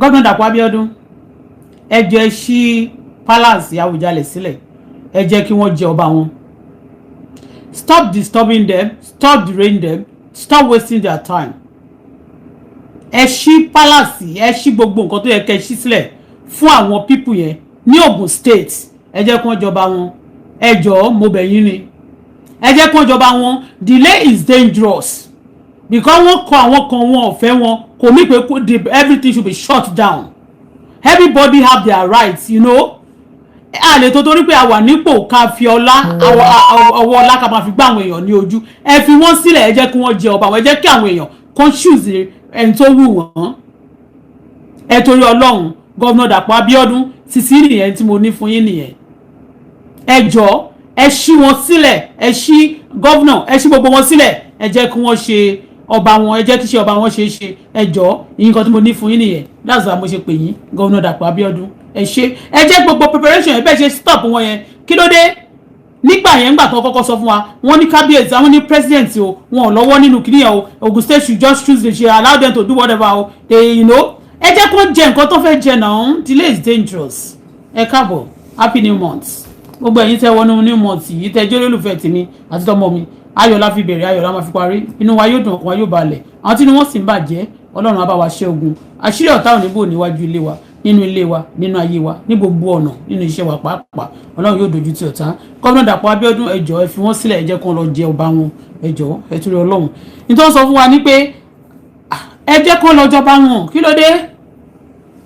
Gómìnà Dàpọ̀ Abíọ́dún, ẹ jẹ́ ṣí palace Àwùjalẹ̀ sílẹ̀, ẹ jẹ́ kí wọ́n jẹ ọba wọn. Stop disturbing them, stop derailing them, stop wasting their time. Ẹ ṣí palace, ẹ ṣí gbogbo nǹkan tó yẹ kẹ́ ṣí sílẹ̀ fún àwọn people yẹn ní Ogun State. Ẹ jẹ́ kí wọ́n jọba wọn. Ẹ jọ̀ọ́, mo bẹ̀ yín ni, ẹ jẹ́ kí wọ́n jọba wọn. Delay is dangerous because wọ́n kọ àwọn kan, wọn ò fẹ́ wọn, kò mí pé everything should be shut down. Everybody have their rights. A lè tó torí pé a wà nípò ká fi ọlá, ọwọ́ ọlá, ká máa fi gbá àwọn èèyàn ní ojú. Ẹ fi wọ́n sílẹ̀, ẹ jẹ́ kí wọ́n jẹ ọba wọn, ẹ jẹ́ kí àwọn èèyàn kan choose ẹni tó wù wọ́n. Ẹ torí Ọlọ́run, Governor Dàpọ̀ Abíọ́dún, títí nìyẹn tí mo ní fún yín nìyẹn. Ẹ jọ̀ọ́, ẹ ṣí wọn sílẹ̀, ẹ ṣí governor, ẹ ṣí gbogbo wọn sílẹ̀, ẹ jẹ́ kí wọ́n ṣe ọba wọn, ẹ jẹ́ kí ṣe ọba wọn ṣe é ṣe. Ẹ jọ̀ọ́, nǹkan tí mo ní fún yín nìyẹn. That's why mo ṣe pè yín, Governor Dàpọ̀ Abíọ́dún. Ẹ ṣe, ẹ jẹ́ gbogbo preparation ẹ bẹ́ẹ̀ ṣe stop wọn yẹn. Kí ló dé nígbà yẹn? Ńgbà tó kọ́kọ́ sọ fún wa, wọ́n ní kábíyèsí, àwọn ní president o, wọn ò lọ́wọ́ nínú kìnìyàn o. Ogun State should just choose, they should allow them to do whatever o they you know. Ẹ jẹ́ kó jẹ nǹkan tó fẹ́ jẹ náà. Delay is dangerous. Ẹ káàbọ̀, happy new month. Gbogbo ẹ̀yin tẹ́ wọnú new month yìí, tẹ́ jẹ́ olólùfẹ́ tèmi àti tọmọ mi, ayọ̀ la fi bẹ̀rẹ̀, ayọ̀ la máa fi parí. Inú wa yóò dùn, ọkàn wa yóò balẹ̀. Àwọn tí inú wọn sì ń bàjẹ́, Ọlọ́run á bá wa ṣẹ́ ogun. Àṣírí ọ̀tá ò ní bò níwájú ilé wa, nínú ilé wa, nínú ayé wa, ní gbogbo ọ̀nà, nínú iṣẹ́ wa pàápàá. Ọlọ́run yóò dojú tì ọ̀tá. Gómìnà Dàpọ̀ Abíọ́dún, ẹ jọ̀ọ́, ẹ fi wọ́n sílẹ̀, ẹ jẹ́ kó lọ jẹ ọba wọn. Ẹ jọ̀ọ́, ẹ torí Ọlọ́run. Nítorí sọ fún wa ní pé ẹ jẹ́ kó lọ jọba wọn. Kí ló dé?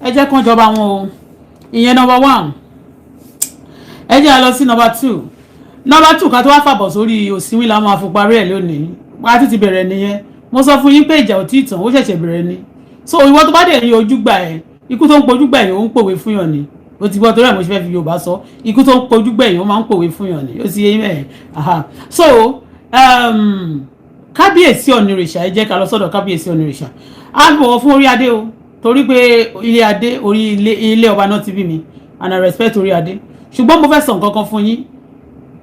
Ẹ jẹ́ kó jọba wọn o. Ìyẹn number one. Ẹ jẹ́ a lọ sí number two. Number two, ká tó wá fàbọ̀ sórí òsínwìn la máa fi parí ẹ̀ lónìí. Wá títí bẹ̀rẹ̀ nìyẹn. Mo sọ fún yín pé ìjà ò tí ì tàn, ó ṣẹ̀ṣẹ̀ bẹ̀rẹ̀ ni. So ìwọ tó bá dẹ̀ ní ojú gbà ẹ̀, ikú tó ń pojú gbẹ̀yìn, ó ń pòwe fún yàn ni. Ó ti gbọ́, torí ẹ̀ mo ṣe fẹ́ fi Yorùbá sọ. Ikú tó ń pojú gbẹ̀yìn, ó máa ń pòwe fún yàn ni. Ó ti yé mẹ́ẹ̀. So kábíyèsí Ọ̀nìrìṣà, ẹ jẹ́ ká lọ sọ́dọ̀ kábíyèsí Ọ̀nìrìṣà. Á bọ̀wọ̀ fún orí adé o, torí pé ilé adé, orí ilé ọba náà ti bí mi, and I respect orí adé. Ṣùgbọ́n mo fẹ́ sọ nǹkan kan fún yín.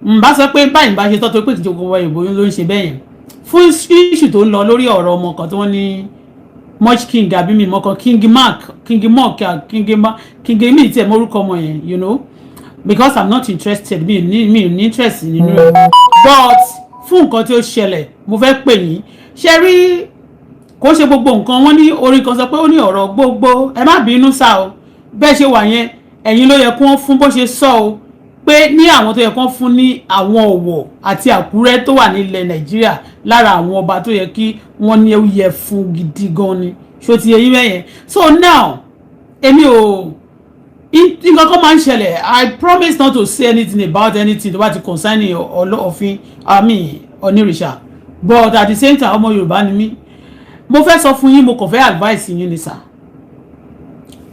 N bá sọ pé báyìí bá ṣe tọ́, tó pé kìí ṣe gbogbo ìbò ló ń ṣe bẹ́ẹ̀ yẹn. Fún issue tó ń lọ lórí ọ̀rọ̀ ọmọ kan tí wọ́n ní Much King, àbí mi mọ́kàn, King Mark, King Mark, King Mark, King mi tiẹ̀ mórúkọ ọmọ yẹn, because I'm not interested. Mi ní interest nínú ẹ̀. But fún nǹkan tí ó ṣẹlẹ̀, mo fẹ́ pè yín. Ṣe rí, kó ṣe gbogbo nǹkan wọ́n ní orin kan sọ pé ó ní ọ̀rọ̀ gbogbo. Ẹ má bínú sá o. Bẹ́ẹ̀ ṣe wà yẹn, ẹ̀yin ló yẹ kó wọ́n fún bó ṣe sọ o, pé ní àwọn tó yẹ kó fún ní àwọn Ọ̀wọ̀ àti Àkúrẹ́ tó wà nílẹ̀ Nàìjíríà, lára àwọn ọba tó yẹ kí wọ́n ní, ó yẹ fún gidi gan ni. Ṣó ti yẹ yín bẹ́yẹn? So now, èmi ò, nǹkan kan máa ń ṣẹlẹ̀. I promise not to say anything about anything tó bá ti concern Ọlọ́ọ̀fin àmì Onírìṣà, but at the same time, ọmọ Yorùbá ni mí. Mo fẹ́ sọ fún yín, mo kàn fẹ́ advice yín ni sà.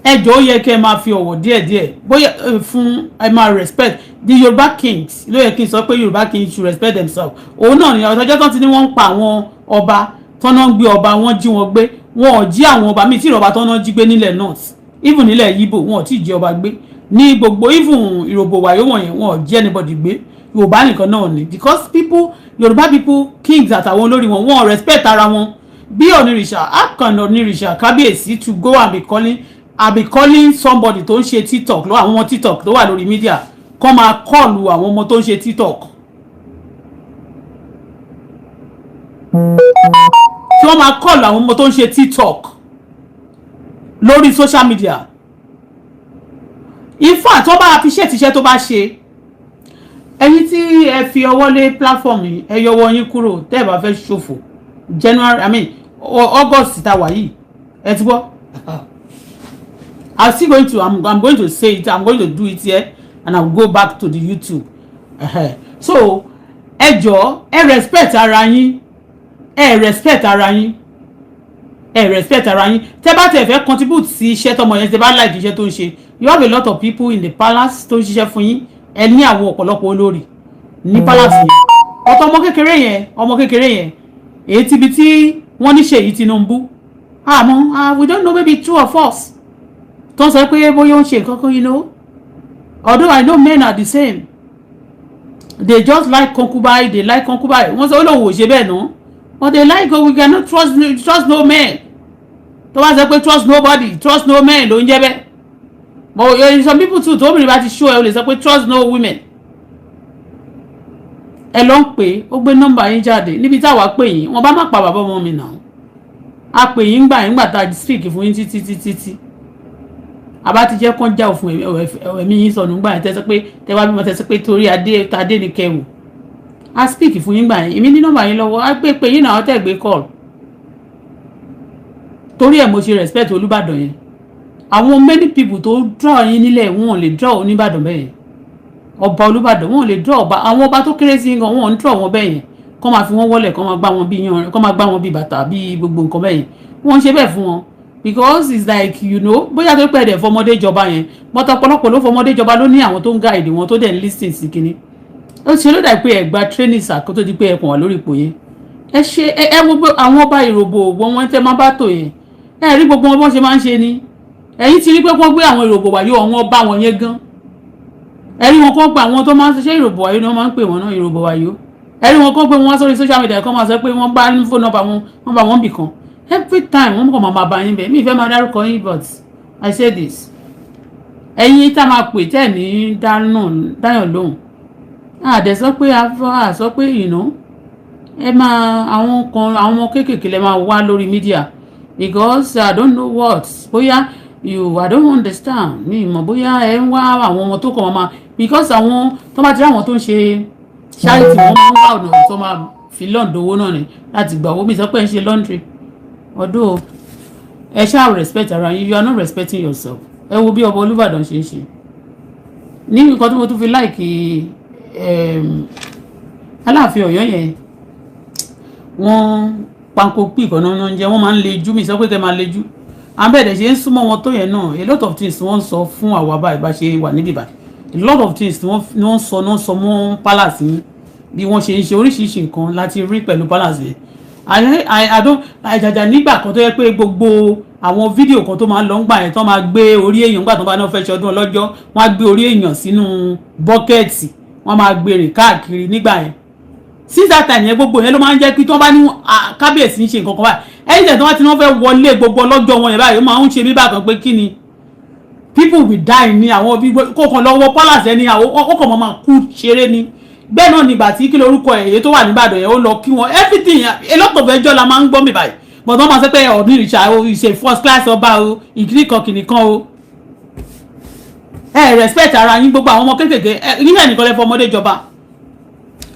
Ẹ jọ̀ọ́, ó yẹ kí ẹ máa fi ọ̀wọ̀ díẹ̀díẹ̀ bóyá fún, ẹ máa respect the Yorùbá kings. Ló yẹ kí n sọ pé Yorùbá kings should respect themselves. Òun náà ni ọjọ́ tó ti ní wọ́n ń pa àwọn ọba tọ́nà ń gbé ọba, wọ́n jí wọn gbé. Wọn ò jí àwọn ọba míì tí ìrọ̀bà tọ́nà jí gbé nílẹ̀ north, even nílẹ̀ Yíbò, wọn ò tí ì jí ọba gbé ní gbogbo, even Ìròbò wàyó wọ̀nyẹn, wọn ò jí anybody gbé. Yorùbá nìkan náà ni, because people, Yorùbá people, kings àtàwọn olórí wọn, wọn ò respect ara wọn. Bí Onírìṣà, how can Onírìṣà, kábíyèsí, to go and be calling somebody tó ń ṣe TikTok lọ́wọ́, àwọn ọmọ TikTok tó wà lórí media, kọ́ máa call àwọn ọmọ tó ń ṣe TikTok, kí wọ́n máa call àwọn ọmọ tó ń ṣe TikTok lórí social media? In fact, tó bá appreciate iṣẹ́ tó bá ṣe, ẹ̀yin tí ẹ fi ọwọ́ lé platform yìí, ẹ yọ ọwọ́ yín kúrò tẹ́ ẹ bá fẹ́ ṣòfò. January, I mean August tá wà yìí, ẹ ti gbọ́. I'm going to say it, I'm going to do it here and I will go back to the YouTube. So ẹ jọ̀ọ́, ẹ respect ara yín, ẹ respect ara yín, ẹ respect ara yín. Tẹ́ bá tẹ́ fẹ́ contribute sí iṣẹ́ tọmọ yẹn, tẹ́ bá like iṣẹ́ tó ń ṣe, you have a lot of people in the palace tó ń ṣiṣẹ́ fún yín. Ẹ ní àwọn ọ̀pọ̀lọpọ̀ olórí ní palace yẹn. Ọ̀tọ̀ ọmọ kékeré yẹn, ọmọ kékeré yẹn, èyí tíbi tí wọ́n ní Ṣèyí Tinubu, àmọ́ we don't know, maybe true or false, tó ń sọ pé bóyá ó ń ṣe nǹkan kan. Although I know men are the same, they just like concubine, they like concubine. Wọ́n sọ ó lóun ò ṣe bẹ́ẹ̀ náà, but they like, we cannot trust no man. Tó bá sọ pé trust nobody, trust no man ló ń jẹ́ bẹ́ẹ̀. But some people too, tó obìnrin bá ti show ẹ, o lè sọ pé trust no women. Ẹ lọ ń pè é, ó gbé nọ́mbà yín jáde níbi táwa pè yín. Wọ́n bá má pa bàbá ọmọ mi náà. A pè yín gbà yín gbà tá a speak fún yín títí títí tí àbá ti jẹ́ kán já òfin ẹ̀mí yín sọnù gbà yín, tẹ́sí pé tẹ́wá bímọ, tẹ́sí pé torí adé tadé ni kẹwù. A speak fún yín gbà yín, èmi ní nọ́mbà yín lọ́wọ́. A pè pé yín náà, tẹ̀ gbé call. Torí ẹ̀ mo ṣe respect Olúbàdàn yẹn. Àwọn many people tó draw yín nílẹ̀, wọn ò lè draw Oníbàdàn bẹ́ẹ̀ yẹn. Ọba Olúbàdàn, wọn ò lè draw ọba. Àwọn ọba tó kéré sí gan, wọn ò ń draw wọn bẹ́ẹ̀ yẹn, kọ́ máa fi wọ́n wọ́lẹ̀, kọ́ máa gbá wọn bí yan, kọ́ máa gbá wọn bí bàtà, bí gbogbo nǹkan bẹ́ẹ̀ yẹn. Wọ́n ń ṣe bẹ́ẹ̀ fún wọn because it's like bóyá tó pẹ́ dẹ̀ fọmọdé jọba yẹn, but ọ̀pọ̀lọpọ̀ ló fọmọdé jọba, ló ní àwọn tó ń guide wọn, tó dẹ̀ ń listen sí kinní. Ó ṣe ló dà pé ẹ gba training sà kó tó di pé ẹ kàn wá lórí ipò yẹn. Ẹ ṣe ẹ wo pé àwọn ọba Ìròbò wọn tẹ máa bá tò yẹn, ẹ rí gbogbo wọn bọ́n ṣe máa ń ṣe ni. Ẹ̀yin ti rí pé wọ́n gbé àwọn Ìròbò wáyé, àwọn ọba wọn yẹn gan, ẹ rí wọn kó pa àwọn tó máa ń ṣe Ìròbò wáyé ni wọ́n máa ń pè wọ́n náà, Ìròbò wáyé. Ẹ rí wọn kó pé wọ́n sórí social media, kó máa sọ pé wọ́n bá fóònù nọ́mbà wọn, wọ́n bá wọn bì kan. Every time wọ́n kàn máa bá yín bẹ̀. Mí ìfẹ́ máa dárúkọ yín, but I say this: ẹ̀yin tá máa pè tẹ́ ní dáyàn lóhùn, àdẹ sọ pé a sọ pé ẹ máa àwọn kan, àwọn ọmọ kéékèèké lẹ máa wá lórí media, because I don't know what, bóyá you, I don't understand. Mi mọ̀ bóyá ẹ ń wá àwọn ọmọ tó kàn wọ́n máa, because àwọn tó bá ti rí àwọn tó ń ṣe charity, wọ́n máa ń wá ọ̀nà tó máa fi launder owó náà ni láti gbà owó. Mi sọ pé ẹ ń ṣe laundry ọdún. Ẹ ṣáà respect ara yín. You are not respecting yourself. Ẹ wo bí ọba Olúbàdàn ṣe ń ṣe. Ní nǹkan tí mo tún fi like Aláàfin Ọ̀yọ́ yẹn, wọ́n panko pí ìkànnà náà ń jẹ́, wọ́n máa ń lejú. Mi sọ pé kẹ́ máa lejú. Àbẹ̀dẹ̀ ṣe ń súnmọ́ wọn tó yẹn náà, a lot of things wọ́n ń sọ fún àwa báyìí bá ṣe wà níbí báyìí. A lot of things wọ́n sọ náà sọ mọ́ palace yín, bí wọ́n ṣe ń ṣe oríṣiríṣi nǹkan láti rí pẹ̀lú palace yẹn. I don't. Àjàjà nígbà kan tó yẹ pé gbogbo àwọn fídíò kan tó máa ń lọ ń gbà yẹn, tó máa gbé orí èèyàn gbà tó bá náà fẹ́ ṣọdún ọlọ́jọ́, wọ́n á gbé orí èèyàn sínú bucket, wọ́n máa gbé rìn káàkiri nígbà yẹn. Since that time yẹn, gbogbo yẹn ló máa ń jẹ́ kí tí wọ́n bá ní kábíyèsí ń ṣe nǹkan kan báyìí, ẹ̀yìn tẹ̀ tí wọ́n ti ní wọ́n fẹ́ wọlé gbogbo ọlọ́jọ́ wọn yẹn báyìí, ó máa ń ṣe bí bákan pé kí ni, people will die ní àwọn bí kò kàn lọ́wọ́ palace ẹni àwọn ó kàn máa kú ṣeré ni. Bẹ́ẹ̀ náà nígbà tí kí lorúkọ ẹ̀, èyí tó wà níbàdàn yẹn, ó lọ kí wọn, everything, a lot of ẹjọ́ la máa ń gbọ́ mi báyìí. But wọ́n máa sọ pé Ọọ̀ni ìrìṣà o ìṣe first class ọba o, ìkíní kan kìnì kan o. Ẹ respect ara yín. Gbogbo àwọn ọmọ kéékèèké ẹ nígbà nìkan lẹ fọmọdé jọba,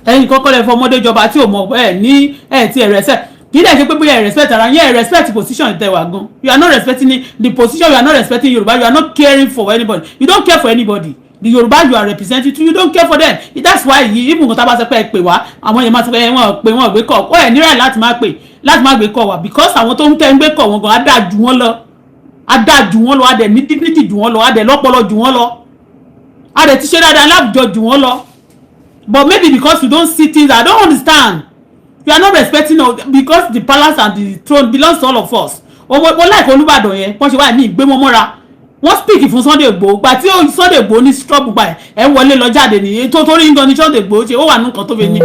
ẹ̀yin kọ́kọ́ lẹ fọmọdé jọba tí ò mọ̀ ẹ ní ẹ ti ẹ respect. Kì í dẹ̀ ṣe pé bóyá ẹ respect ara yín, ẹ respect position tẹ wà gan. You are not respecting the position. You are not respecting Yorùbá. You are not caring for anybody. You don't care for anybody. The Yorùbá you are representing to, you don't care for them. That's why even nǹkan tá a bá sọ pé ẹ pè wá, àwọn yẹn máa sọ pé wọ́n pè, wọ́n gbé kọ̀ ó. Ẹ̀ nírẹ̀ láti má pè, láti má gbé kọ̀ wá, because àwọn tó ń tẹ́ ń gbé kọ̀ wọn gan á dáa jù wọ́n lọ, á dáa jù wọ́n lọ, á dẹ̀ ní dignity jù wọ́n lọ, á dẹ̀ lọ́pọlọ jù wọ́n lọ, á dẹ̀ ti ṣe dáadáa láwùjọ jù wọ́n lọ. But maybe because you don't see things, I don't understand. You are not respecting us because the palace and the throne belongs to all of us. Ọmọ mo like Olúbàdàn yẹn, wọ́n ṣe wá ní ìgbé wọn mọ́ra, wọ́n speak fún Sunday Igboho. Gba tí Sunday Igboho ní trouble gbà ẹ wọlé lọ jáde nìyẹn tó torí nǹkan ní Sunday Igboho ṣe, ó wà nǹkan tó fi ní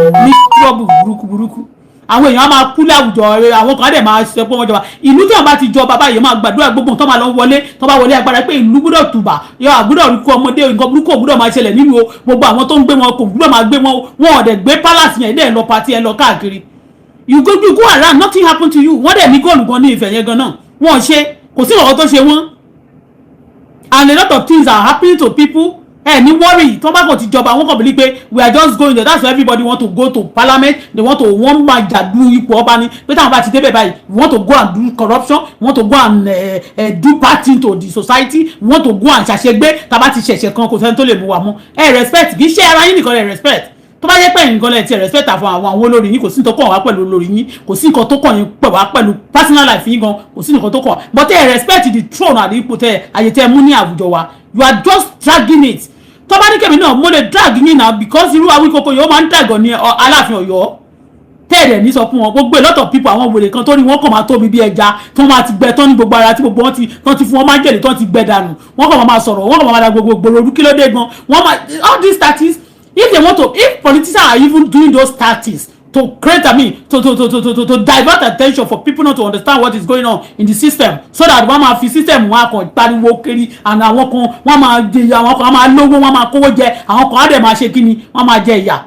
trouble burúkú burúkú. Àwọn èèyàn á máa kú láwùjọ, àwọn kan á dẹ̀ máa ṣe pé wọ́n jọba. Ìlú tí wọ́n bá ti jọba báyìí, máa gbàdúrà gbogbo tó máa lọ wọlé, tó bá wọlé agbára pé ìlú gbúdọ̀ tùbà yọ, àgbúdọ̀ rí kú ọmọdé, nǹkan burúkú ò gbúdọ̀ máa ṣẹlẹ̀ nílùú o. Gbogbo àwọn tó ń gbé wọn kò gbúdọ̀ máa gbé wọn. Wọn ò dẹ̀ gbé palace yẹn dẹ̀ lọ party, ẹ lọ káàkiri. You go around, nothing happen to you. Wọ́n dẹ̀ ní góòlù gan ní ìfẹ̀ yẹn gan náà, wọ́n ṣe kò sí ọ̀rọ̀ tó ṣe wọ́n. And a lot of things are happening to people. Ẹ ní worry tó bá kàn ti jọba, wọn kàn believe pé we are just going there. That's why everybody want to go to parliament. They want to, wọ́n máa jàdú ipò ọba ni pé táwọn bá ti débẹ̀ báyìí, we want to go and do corruption, we want to go and do bad thing to the society, we want to go and ṣàṣegbé. Tàbá ti ṣẹ̀ṣẹ̀ kan, kò sẹ́ni tó lè mú wa mọ́. Ẹ respect, kì í ṣe ara yín nìkan lẹ respect. Tó bá yẹ pé nǹkan lẹ ti respect àfọ àwọn olórí yín, kò sí nǹkan tó kàn wá pẹ̀lú olórí yín, kò sí nǹkan tó kàn yín pẹ̀ wá pẹ̀lú personal life yín gan, kò sí nǹkan tó kàn. But ẹ respect the throne àti ipò tẹ àyè tẹ mú ní àwùjọ wa. You are just dragging it. Tó bá ní kẹ́mi náà, mo lè drag yín náà, because irú Awíkókó yìí, ó máa ń drag ní Aláàfin Ọ̀yọ́ tẹ́ẹ̀dẹ̀ ní sọ fún wọn. Gbogbo a lot of people, àwọn wèrè kan tó ní wọ́n kàn máa tóbi bí ẹja, tó máa ti gbẹ tán ní gbogbo ara, tí gbogbo wọn ti tán ti fún wọn máa ń jèlè, tán ti gbẹ dànù, wọ́n kàn máa sọ̀rọ̀, wọ́n kàn máa da gbogbo gbòòrò. Kí ló dé gan? Wọ́n máa all these tactics, if they want to, if politicians are even doing those tactics, to create, I mean, to divert attention for people not to understand what is going on in the system, so that wọ́n máa fi system wọn kàn pariwo kiri, and àwọn kan wọ́n máa jẹ, àwọn kan máa lówó, wọ́n máa kówó jẹ, àwọn kan á dẹ̀ máa ṣe kíni, wọ́n máa jẹ ìyà.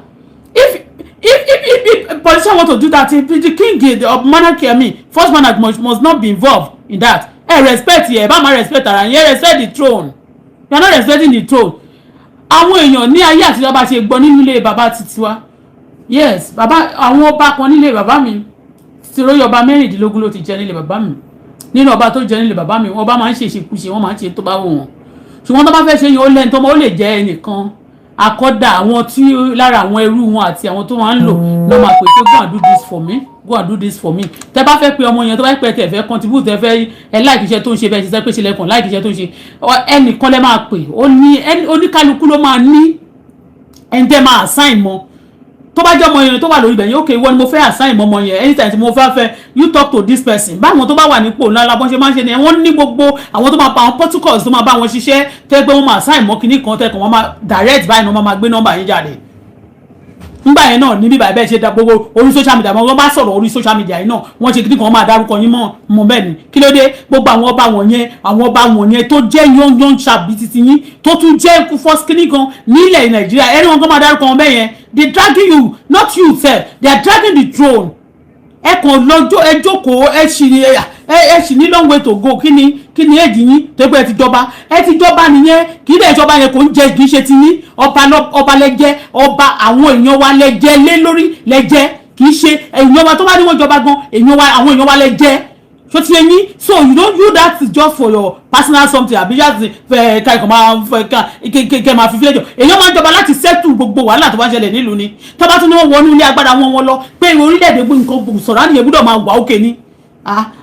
If politician want to do that, if the king, the monarchy, I mean, first monarch must not be involved in that. Ẹ respect yẹ, ẹ bá máa respect ara yẹn, respect the throne. You are not respecting the throne. Àwọn èèyàn ní ayé àtijọ́, bá ṣe gbọ́ nínú ilé bàbá titiwa, yes, bàbá, àwọn ọba kan nílé bàbá mi ti róyè. Ọba 16 ló ti jẹ nílé bàbá mi. Nínú ọba tó jẹ nílé bàbá mi, ọba máa ń ṣe ìṣekúṣe, wọ́n máa ń ṣe tó bá wù wọ́n. Ṣùgbọ́n tó bá fẹ́ ṣe yẹn, ó lẹ́ni tó ó lè jẹ́ ẹnìkan akọ́dà, àwọn tí lára àwọn ẹrú wọn àti àwọn tó máa ń lò lọ́ máa pè pé, "Go and do this for me, go and do this for me." Tẹ bá fẹ́ pe ọmọ yẹn, tó bá pẹ́ tẹ̀ fẹ́ contribute, tẹ fẹ́ ẹ like iṣẹ́ tó ń ṣe, bẹ́ẹ̀ ṣiṣẹ́ pé ṣe lẹ́kàn like iṣẹ́ tó ń ṣe, ẹnìkan lẹ́ máa pè. Ó ní oníkálukú ló máa ní ẹni tẹ́ máa assign mọ́. Tó bá jẹ́ ọmọ yẹn tó wà lórí ibẹ̀ yẹn, okay, ìwọ ni mo fẹ́ assign mọ́ ọmọ yẹn. Anytime tí mo fẹ́ fẹ́, you talk to this person. Báwọn tó bá wà nípò ńlá la bọ́n ṣe máa ń ṣe ni. Wọ́n ní gbogbo àwọn tó máa pa àwọn protocols tó máa bá wọn ṣiṣẹ́, tẹ́ pé wọ́n máa assign mọ́ kinní kan, tẹ́ kàn wọ́n máa direct báyìí náà, wọ́n máa gbé nọ́mbà yín jáde ngbà yẹn náà. Níbí báyìí, bẹ́ẹ̀ ṣe da gbogbo orí social media, wọ́n bá sọ̀rọ̀ orí social media yìí náà, wọ́n ṣe kíní kan, wọ́n máa dárúkọ yín mọ́ mọ́. Bẹ́ẹ̀ ni. Kí ló dé? Gbogbo àwọn ọba wọ̀nyẹn, àwọn ọba wọ̀nyẹn tó jẹ́ young young sharp bíi titi yín, tó tún jẹ́ first kíní kan nílẹ̀ Nàìjíríà, ẹni wọn kan máa dárúkọ wọn bẹ́ẹ̀ yẹn. They dragging you, not you sef, they are dragging the throne. Ẹ kàn lọ́jọ́, ẹ jókòó, ẹ sì ní long way to go. Kí ni èjì yín tó pé ẹ ti jọba? Ẹ ti jọba nìyẹn. Kì í dẹ̀ jọba yẹn kò ń jẹ, kì í ṣe ti yín. Ọba ọba lẹ jẹ, ọba àwọn èèyàn wa lẹ jẹ lé lórí lẹ jẹ. Kì í ṣe èèyàn wa tó bá ní wọ́n jọba gan, èèyàn wa, àwọn èèyàn wa lẹ jẹ. So ti yẹn, so you don't do that just for your personal something, àbí just fẹ ká ikọ̀ máa fẹ ká kẹ máa fi fílẹ̀ jọ. Èèyàn máa ń jọba láti settle gbogbo wàhálà tó bá ṣẹlẹ̀ nílùú ni. Tó bá tún ní wọ́n wọnú ilé agbára wọn, wọn lọ pé orílẹ̀-èdè nǹkan sọ̀rọ̀ àníyàn gbọ́dọ̀ máa wà ókè ni.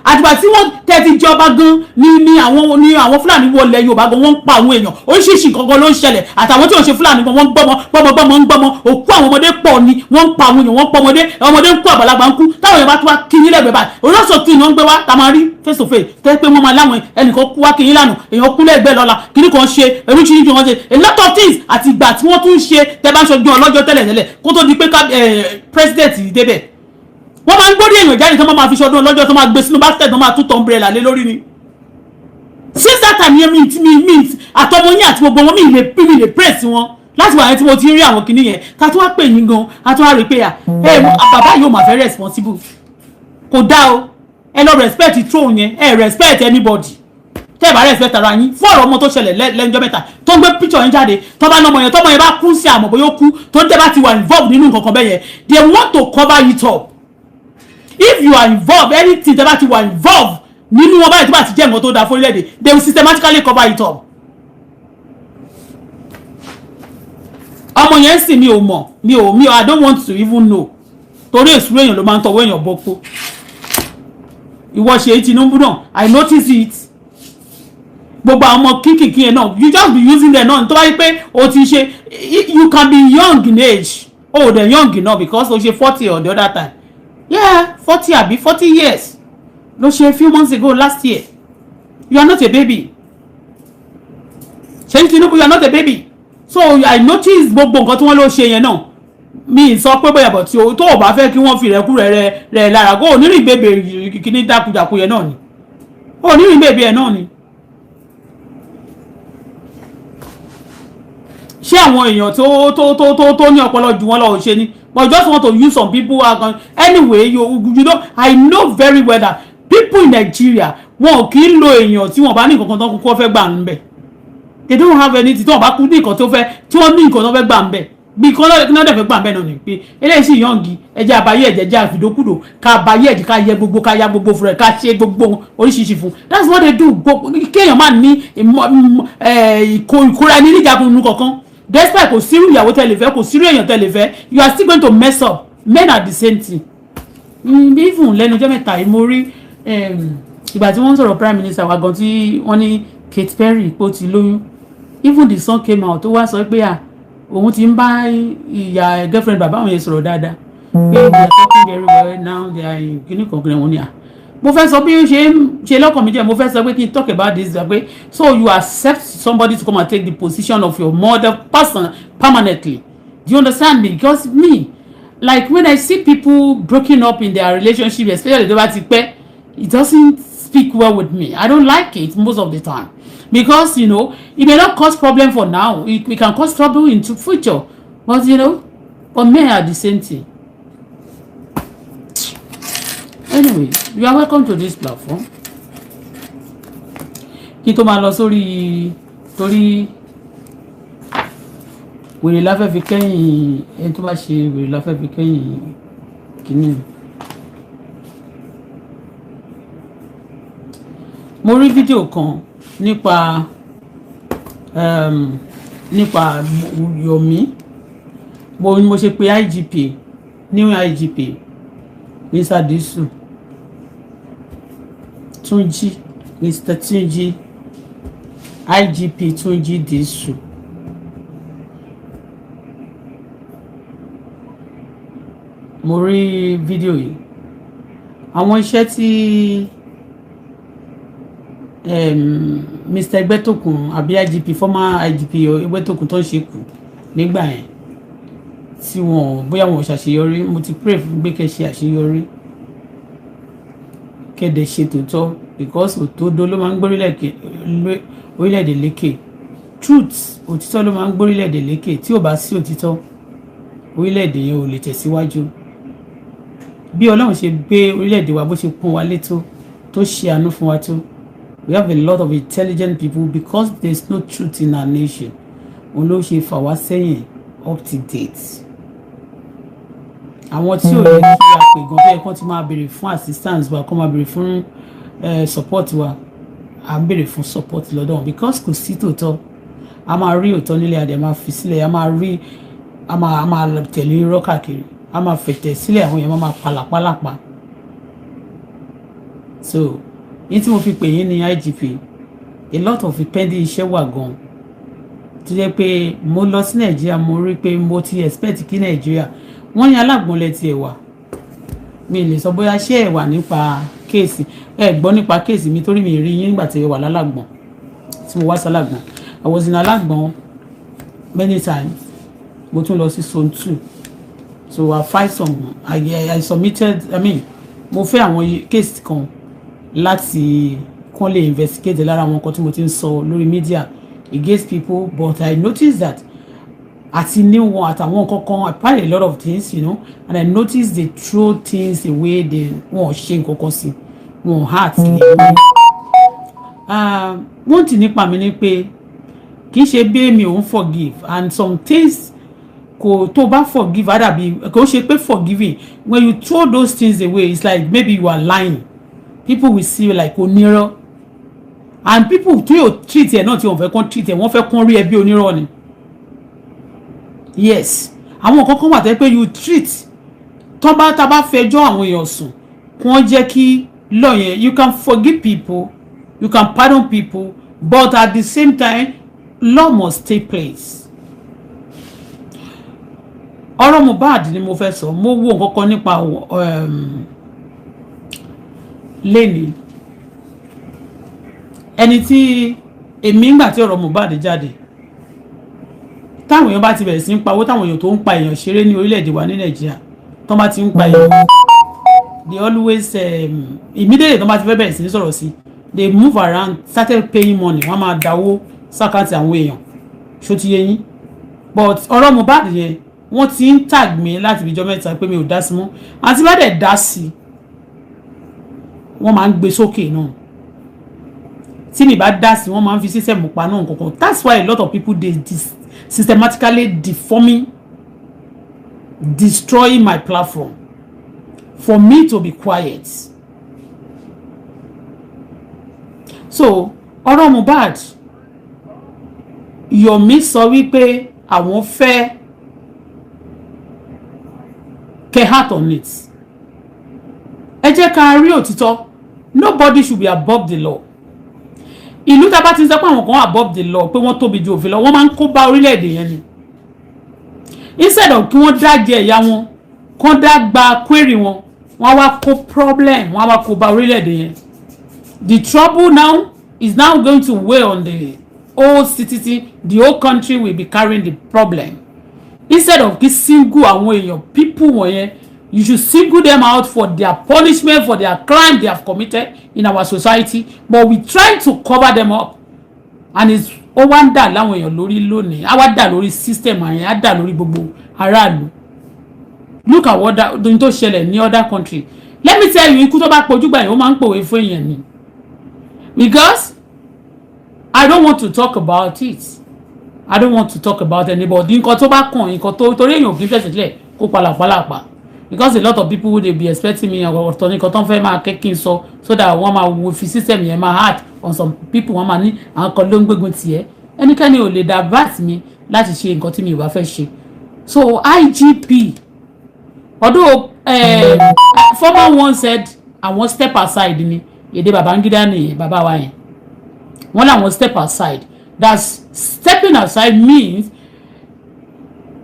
Àtìgbà tí wọ́n tẹ́ ti jọba gan ni àwọn Fúlàní wọlé Yorùbá gan, wọ́n ń pa àwọn èèyàn. Oríṣiríṣi nǹkan gan ló ń ṣẹlẹ̀. Àtàwọn tí ò ṣe Fúlàní gan, wọ́n ń gbọ́mọ gbọ́mọ gbọ́mọ ń gbọ́mọ. Òkú àwọn ọmọdé pọ̀ ni wọ́n ń pa àwọn èèyàn, wọ́n ń pa ọmọdé, ọmọdé ń kú, àgbàlagbà ń kú. Táwọn èèyàn bá tún wá kí yín lẹ́gbẹ̀ẹ́ báyìí, oríṣiríṣi tí wọ́n ń gbé wá tá máa rí face to face, tẹ́ pé wọ́n máa láwọn ẹnìkan kú wá kí yín lánàá, èèyàn kú lẹ́gbẹ̀ẹ́ lọ́la, kíní kan ṣe, oríṣiríṣi wọn ṣe, a lot of things. Àti ìgbà tí wọ́n tún ṣe, tẹ́ bá ń ṣojú ọlọ́jọ́ tẹ́lẹ̀ tẹ́lẹ̀, kó tó di pé president débẹ̀, wọ́n máa ń gbórí èèyàn jáde tó máa fi ṣọdún ọlọ́jọ́, tó máa gbé sínú basket, tó máa tún tọ́ umbrella lé lórí ni. Since that time yẹn, mi àtọmọ yín àti gbogbo wọn, mi lè press wọn láti wà yẹn tí mo ti ń rí àwọn kinní yẹn. Ká tó wá pè yín gan, a tó wá rí pé à ẹ bàbá yóò máa fẹ́ responsible. Kò dá o. Ẹ lọ respect throne yẹn. Ẹ respect anybody. Tẹ́ ẹ bá respect ara yín fún ọ̀rọ̀ ọmọ tó ṣẹlẹ̀ lẹ́njọ́ mẹ́ta tó ń gbé picture yín jáde, tó bá nọmọ yẹn, tọmọ yẹn bá kú sí, àmọ́ bóyá ó kú, tó ń tẹ́ bá ti wà involved nínú nǹkan kan bẹ́ẹ̀ yẹn, they want to cover it up. If you are involved, anything tẹ́ bá ti wà involved nínú wọn báyìí, tó bá ti jẹ́ nǹkan tó dáa fún orílẹ̀-èdè, they will systematically cover it up. Ọmọ yẹn sì, mi ò mọ̀, mi ò I don't want to even know, torí èsúrò èèyàn ló máa ń tọwọ́ èèyàn bọ́pọ̀. Ìwọ ṣe Tinubu náà, I notice it. Gbogbo àwọn ọmọ kínkìnkín yẹn náà, you just be using them náà. Tó bá yí pé o ti ṣe, you can be young in age, oh, the young enough, because o ṣe 40 on the other time. Yeah, 40 àbí 40 years ló ṣe a few months ago, last year. You are not a baby, Ṣèyí Tinubu, you are not a baby. So I notice gbogbo nǹkan tí wọ́n ló ṣe yẹn náà. Mi sọ pé bóyá bọ̀ tí o tó o bá fẹ́ kí wọ́n fi rẹ̀kú rẹ̀ rẹ̀ lára kó onírìn bèbè kìíní dákúdàkú yẹn náà ni, onírìn bèbè yẹn náà ni. Ṣé àwọn èèyàn tó ní ọpọlọ jù wọ́n lọ ò ṣe ni? But you just want to use some people. Anyway, you know, I know very well that people in Nigeria, wọn ò kì í lo èèyàn tí wọn bá ní nǹkan kan tó kúkú fẹ́ gbà ń bẹ̀. They don't have anything. Tí wọn bá kú ní nǹkan tó fẹ́, tí wọ́n ní nǹkan tó fẹ́ gbà ń bẹ̀, bí kan náà dẹ̀ fẹ́ gbà ń bẹ̀ náà ni pé eléyìí sì young, ẹjẹ́ àbáyé ẹ̀jẹ̀ jẹ́ àfìdókùdò ká àbáyé ẹ̀jẹ̀, ká yẹ gbogbo, ká ya gbogbo fún rẹ̀, ká ṣe gbogbo oríṣiríṣi fún. That's what they do. Kéèyàn máa ní ìkóra ẹni níjàkùnrin kankan. Despite kò sírú ìyàwó tẹ́ lè fẹ́, kò sírú èèyàn tẹ́ lè fẹ́, you are still going to mess up. Men are the same thing. Even lẹ́nu ọjọ́ mẹ́ta yìí, mo rí ìgbà tí wọ́n ń sọ̀rọ̀ prime minister wa gan, tí wọ́n ní Kate Perry pé ó ti lóyún. Even the son came out, tó wá sọ pé à òun ti ń bá ìyá girlfriend bàbá òun yẹn sọ̀rọ̀ dáadáa, pé they are talking very well now, they are in kíní kan kìnìún. Ni à mo fẹ́ sọ bí ó ṣe ń ṣe lọ́kàn mi jẹ́, mo fẹ́ sọ pé kí n talk about this, pé so you accept somebody to come and take the position of your mother person permanently? Do you understand me? Because me, Like when I see people broken up in their relationship, especially tó bá ti pẹ́, it doesn't speak well with me. I don't like it most of the time because it may not cause problem for now, it can cause trouble into future, but but men are the same thing. Anyway, you are welcome to this platform. Kí tó máa lọ sórí, torí wèrè la fẹ́ fi kẹ́yìn ẹni tó bá ṣe wèrè la fẹ́ fi kẹ́yìn kínní. Mo rí fídíò kan nípa Yomi. Mo ṣe pé IGP, new IGP, Mr. Disu Túnjí, Mr. Túnjí, IGP Túnjí Disu. Mo rí fídíò yìí, àwọn iṣẹ́ tí Mr. Ẹgbẹ́tókun àbí IGP, former IGP Ẹgbẹ́tókun tó ń ṣe kù nígbà yẹn, tí wọn bóyá wọn ò ṣàṣeyọrí. Mo ti pray fún gbé kẹ́ ṣe àṣeyọrí, kéde ṣe tòótọ́, because òtódó ló máa ń gbórílẹ̀ orílẹ̀-èdè lékè. Truth, òtítọ́ ló máa ń gbórílẹ̀-èdè lékè. Tí ò bá sí òtítọ́, orílẹ̀-èdè yẹn ò lè tẹ̀síwájú. Bí Ọlọ́run ṣe gbé orílẹ̀-èdè wa, bó ṣe pọ́n wa létó, tó ṣe àánú fún wa tó, we have a lot of intelligent people. Because there is no truth in our nation, òun ló ṣe fà wá sẹ́yìn up to date. Àwọn tí ò yẹ kí a pè gan, tó yẹ kán ti máa béèrè fún assistance wa, kán máa béèrè fún support wa, à ń béèrè fún support lọ́dọ̀ wọn because kò sí tòótọ́. A máa rí òótọ́ nílé, a dẹ̀ máa fi sílẹ̀. A máa rí, a máa tẹ̀lé irọ́ káàkiri, a máa fẹ̀tẹ̀ sílẹ̀, àwọn èèyàn máa palàpalàpà. So yín tí mo fi pè yín ní IGP, a lot of pending iṣẹ́ wà gan, tó jẹ́ pé mo lọ sí Nàìjíríà, mo rí pé mo ti expect kí Nàìjíríà, wọ́n ní alágbọ̀nlẹ̀ tiẹ̀ wà. Mi lè sọ bóyá ṣé ẹ wà nípa case, ẹ gbọ́ nípa case mi, torí mi rí yín nígbà tí ẹ wà lálàgbọ̀n, tí mo wá sálágbọ̀n. I was in Alágbọ̀n many times. Mo tún lọ sí zone 2, so I filed some, I submitted, I mean, mo fẹ́ àwọn case kan láti kán lè investigate lára àwọn nǹkan tí mo ti ń sọ lórí media against people. But I noticed that àti new one àtàwọn nǹkan kan, I find a lot of things, and I noticed they throw things away. They wọn ò ṣe nǹkan kan sí wọn heart lè mú. Wọ́n ti nípa mi ní pé kì í ṣe bí mi ò ń forgive, and some things kò tó bá forgive, á dàbí kò ṣe pé forgiving. When you throw those things away, it's like maybe you are lying. People will see you like onírọ́, and people tí yóò treat ẹ náà, tí wọ́n fẹ́ kàn treat ẹ, wọ́n fẹ́ kàn rí ẹ bí onírọ́ ni. Yes, àwọn nǹkan kan wà tẹ́ pé you treat tó bá tá bá fẹjọ́ àwọn èèyàn sùn, kí wọ́n jẹ́ kí law yẹn. You can forgive people, you can pardon people, but at the same time, law must take place. Ọ̀rọ̀ Mohbad ni mo fẹ́ sọ. Mo wo nǹkan kan nípa lẹ́ni ẹni tí èmi ńgbà tí ọ̀rọ̀ Mohbad jáde, táwọn èèyàn bá ti bẹ̀rẹ̀ sí ń pawó, táwọn èèyàn tó ń pa èèyàn ṣeré ní orílẹ̀-èdè wa ní Nàìjíríà, tó bá ti ń pa èèyàn, they always immediately tó bá ti fẹ́ bẹ̀rẹ̀ sí ní sọ̀rọ̀ sí, they move around, started paying money. Wọ́n máa dáwó sí account àwọn èèyàn. Ṣó ti yé yín? But ọ̀rọ̀ Mohbad yẹn, wọ́n ti ń tag mi láti ìjọ 3 pé mi ò dá sí mọ́. Àti bá dẹ̀ dá sí, wọ́n máa ń gbé sókè náà. Tí mi bá dá sí, wọ́n máa ń fi system pa náà kankan. That's why a lot of people dey systematically deforming, destroying my platform for me to be quiet. So ọ̀rọ̀ Mohbad, Yomi sọ wípé àwọn fẹ́ kẹ́ heart on it. Ẹ jẹ́ ká rí òtítọ́. Nobody should be above the law. Ìlú tá a bá ti ń sọ pé àwọn kan above the law, pé wọ́n tóbi ju òfin lọ, wọ́n máa ń kó bá orílẹ̀-èdè yẹn ni. Instead of kí wọ́n dájẹ́ ẹ̀yà wọn, kán dá gba query wọn, wọ́n á wá kó problem, wọ́n á wá kó bá orílẹ̀-èdè yẹn. The trouble now is now going to weigh on the whole city. The whole country will be carrying the problem. Instead of kí single àwọn èèyàn, people wọ̀nyẹn, you should single them out for their punishment, for their crime they have committed in our society, but we try to cover them up and it's ó wá ń dà láwọn èèyàn lórí lónìí, á wá dà lórí system àyẹn, á dà lórí gbogbo aráàlú. Look at what that tó ṣẹlẹ̀ ní other country. Let me tell you, ikú tó bá pojú gbà yẹn, ó máa ń pòwe fún èèyàn ni, because I don't want to talk about it. I don't want to talk about anybody. Nǹkan tó bá kàn, nǹkan tó torí èèyàn kì í fẹ̀sẹ̀ sílẹ̀ kó palàpalàpà, because a lot of people dey be expecting me. Ọ̀tọ̀ nǹkan tó ń fẹ́ máa kẹ́ kí n sọ so that wọ́n máa wo fi system yẹn máa hard on some people. Wọ́n máa ní àwọn kan ló ń gbégun tiẹ̀. Ẹnikẹ́ni ò lè divert mi láti ṣe nǹkan tí mi ò bá fẹ́ ṣe. So IGP, although former one said àwọn step aside ni, èdè Babangida nìyẹn, bàbá wa yẹn, wọ́n làwọn step aside. That's stepping aside means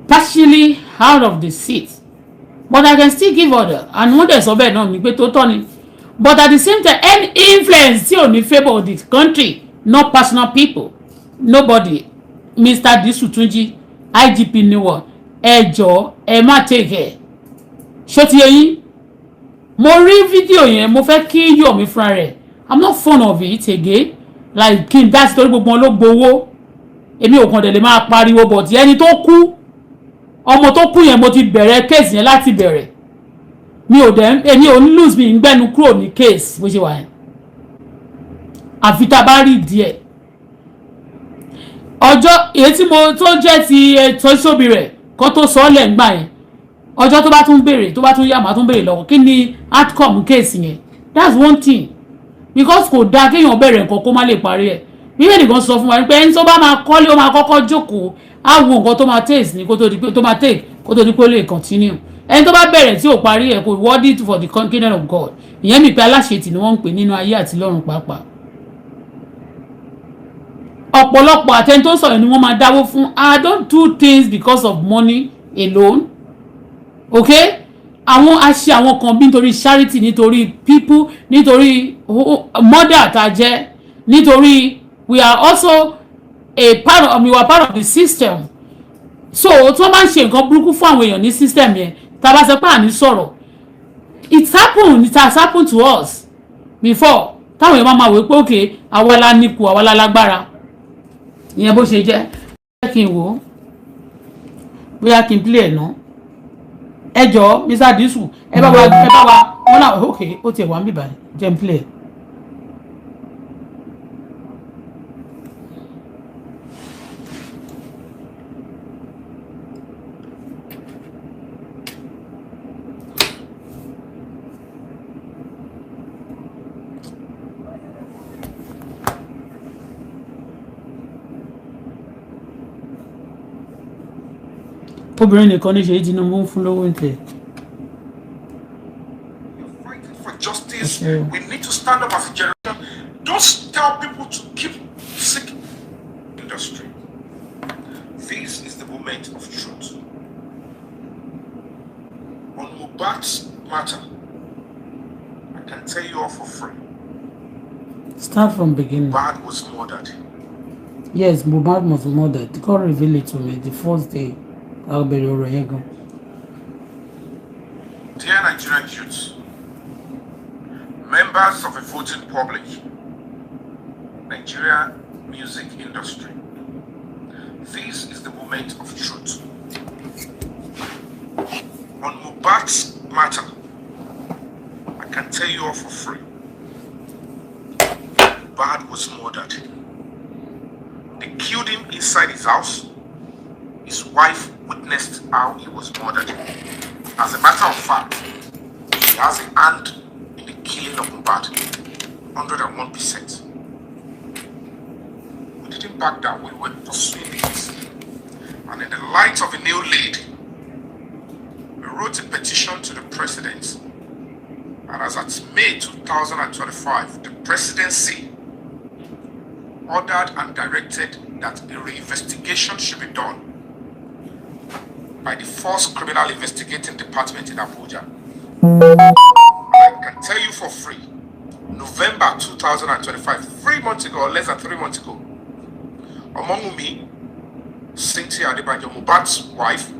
partially out of the seat, but I can still give order, and wọ́n dẹ̀ sọ bẹ́ẹ̀ náà ní pé tó tọ́ ni. But at the same time, any influence tí ò ní favour the country, not personal people, nobody. Mr. Disu Tunji, IGP niwọ, ẹ jọ̀ọ́, ẹ má take ẹ. Ṣó ti yé yín? Mo rí fídíò yẹn, mo fẹ́ kí Yomi fúnra rẹ̀. I'm not fond of it again, like kí n dá sí torí gbogbo wọn ló gbowó. Èmi ò kàn dẹ̀ lè máa pariwo, but ẹni tó kú, ọmọ tó kú yẹn, mo ti bẹ̀rẹ̀ case yẹn láti bẹ̀rẹ̀. Mi ò dẹ̀, èmi ò ń lose, mi ń gbẹ́nu kúrò ní case bó ṣe wà yẹn, àfi tá a bá rí díẹ̀. Ọjọ́ èyí tí mo tó jẹ́ ti ètò ìṣòbí rẹ̀ kó tó sọ ọ́ lẹ̀ ń gbà yẹn, ọjọ́ tó bá tún béèrè, tó bá tún yá, màá tún béèrè lọ́wọ́ kí ni outcome case yẹn. That's one thing, because kò dáa kéèyàn bẹ̀rẹ̀ nǹkan kó má lè parí ẹ̀. Bíbélì kan sọ fún wa pé ẹni tó bá máa kọ́lé, ó máa kọ́kọ́ jókòó, á wo nǹkan tó máa taste ní kó tó di pé tó máa take kó tó di pé ó lè continue. Ẹni tó bá bẹ̀rẹ̀ tí ò parí ẹ̀ kò worthy for the kingdom of God. Ìyẹn mi pé aláṣetì ni wọ́n ń pè nínú ayé àti lọ́run pàápàá. Ọ̀pọ̀lọpọ̀ àtẹni tó sọ̀rọ̀ ni wọ́n máa dáwó fún. I don't do things because of money alone, okay? Àwọn aṣe àwọn kan bí nítorí charity, nítorí people, nítorí mother tá a jẹ́, nítorí we are also a part of we are part of the system. So tí wọ́n bá ń ṣe nǹkan burúkú fún àwọn èèyàn ní system yẹn, tá a bá sọ pé àní sọ̀rọ̀, it happen, it has happened to us before, táwọn èèyàn máa ma wò pé okay, àwa la nípò, àwa la lágbára. Ìyẹn bó ṣe jẹ́. Jẹ́ kí n wò ó bóyá kí n play ẹ̀ ná. Ẹ jọ̀ọ́, Mr. Disu, ẹ bá wa wọn náà. Ok, ó tiẹ̀ wá ń bìbà, jẹ́ n play ẹ̀. Obìnrin nìkan ní Ṣèyí Tinubu ń fún lówó ń tẹ̀. Fighting for justice. We need to stand up as a generation. Don't tell people to keep seeking industry. This is the moment of truth. On Mohbad's matter, I can tell you all for free. Start from beginning. Mohbad was murdered. Yes, Mohbad was murdered. God revealed it to me the first day. Bẹ̀rẹ̀ ọ̀rọ̀ yẹn gan. Dear Nigerian youths, members of a voting public, Nigeria music industry, this is the moment of truth. On Mohbad's matter, I can tell you all for free. Mohbad was murdered. They killed him inside his house. His wife witnessed how he was murdered. As a matter of fact, she has a hand in the killing of Mohbad. 101%. We didn't back down. We were pursuing the case. And in the light of a new lead, we wrote a petition to the president. And as at May 2025, the presidency ordered and directed that a reinvestigation should be done by the Force Criminal Investigating Department in Abuja. And I can tell you for free, November 2025, 3 months ago, or less than 3 months ago, Omowunmi, Cynthia Adebanjo, Mohbad's wife,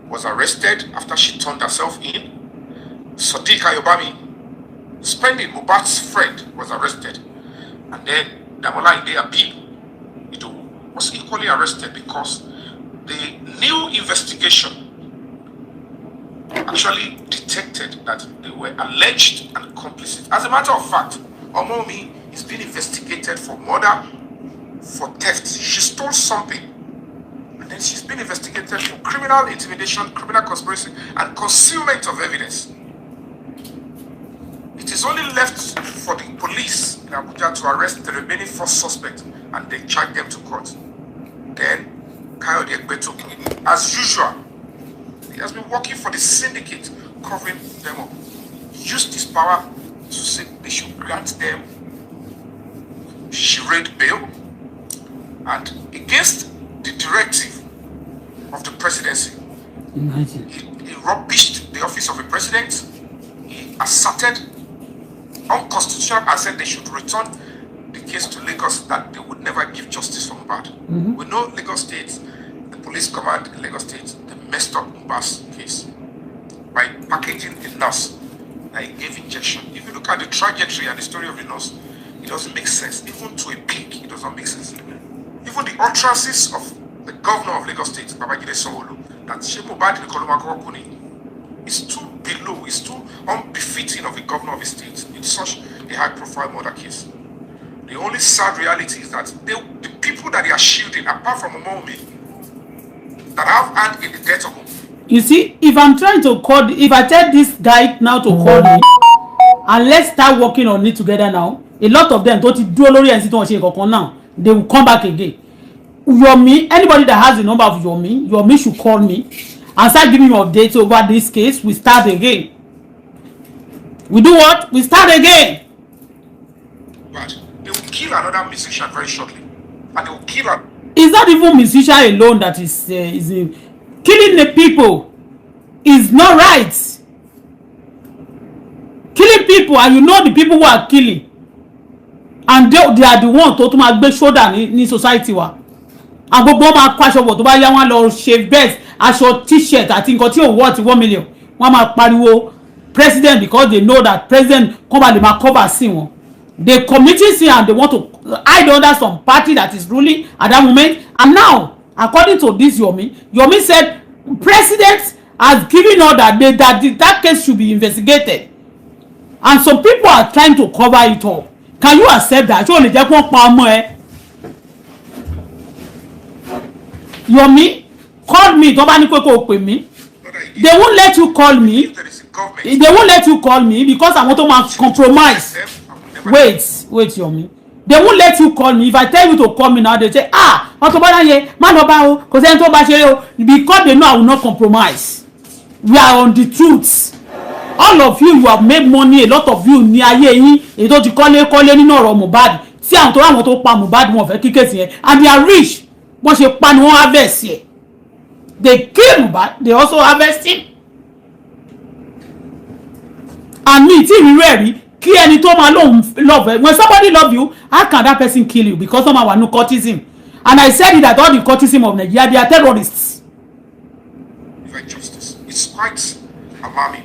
Was arrested after she turned herself in. Sadiq Ayobami, Spending, Mohbad's friend, was arrested. And then Damola Inde Abib Idowu was equally arrested because the new investigation actually detected that they were alleged and complicit. As a matter of fact, Omomi is being investigated for murder, for theft. She stole something. And then she's been investigated for criminal intimidation, criminal conspiracy, and concealment of evidence. It is only left for the police in Abuja to arrest the remaining four suspects and then charge them to court. Then, Kayode Egbetokun, as usual, he has been working for the syndicate covering them up. Used his power to say they should grant them charade bail and against the directive of the presidency. Imagine. He rubbished the office of the president. He asserted unconstitutional and said they should return the case to Lagos, that they would never give justice for Mohbad. We know Lagos State, the police command in Lagos State, they messed up Mohbad's case by packaging a nurse that he gave injection. If you look at the trajectory and the story of the nurse, it doesn't make sense. Even to a pig, it doesn't make sense. Even the utterances of the governor of Lagos State, Babajide Sanwo-Olu, that ṣé Mohbad nìkan ló máa kọ́kọ́ kú ni, is too below, is too unbefitting of a governor of a state in such a high profile murder case. The only sad reality is that the people that they are shielding, apart from Omomi, that have hand in the death of You see, if I'm trying to call, if I tell this guy now to call me and let's start working on it together now, a lot of them tó ti dúró lórí ẹ̀ sí tí wọ́n ṣe nǹkan now, they will come back again. Yomi, anybody that has the number of Yomi, Yomi should call me and start giving me updates over this case. We start again. We do what? We start again. Mohbad, they will kill another musician very shortly. And they will kill an It's not even musician alone that is killing the people is not right. Killing people, and you know the people who are killing, and they are the one tó tún máa gbé shoulder ní society wa. And gbogbo wọn máa kó aṣọ bọ̀, tó bá yá, wọn lọ ṣe vest, aṣọ T-shirt àti nǹkan tí ò worth 1 million. Wọn máa pariwo president because they know that president kọ́ bá lè máa cover sí wọn. They committing sin and they want to hide under some party that is ruling at that moment. And now, according to this Yomi, Yomi said president has given order that case should be investigated and some people are trying to cover it up. Can you accept that? Ṣé o lè jẹ́ kó pa ọmọ ẹ? Yomi, call me. Tó bá ní pé kó o pè mí, another they won't let you call me. If there is a government, They won't let you call me because àwọn tó máa compromise. them, I will never Wait, wait, Yomi, they won't let you call me. If I tell you to call me now, they say, "Ah, Auto Bola yẹn, má lọ bá o, kò sẹ́ni tó bá ṣeré o," because they know I will not compromise. We are on the truth. All of you, you have made money, a lot of you ní ayé yín, èyí tó ti kọ́lé kọ́lé nínú ọ̀rọ̀ Mohbad, tí àwọn tó ráwọn tó pa Mohbad, wọn fẹ́ kí case yẹn, and they are rich. Wọ́n ṣe pa ni wọ́n harvest yẹ. They kill Mohbad, they also harvest him. And me tí ìrírí ẹ̀ rí kí ẹni tó máa lóun love ẹ. When somebody love you, how can that person kill you? Because wọ́n máa wà ní cultism, and I said it that all the cultism of Nigeria, they are terrorists. Deliver justice. It's quite alarming.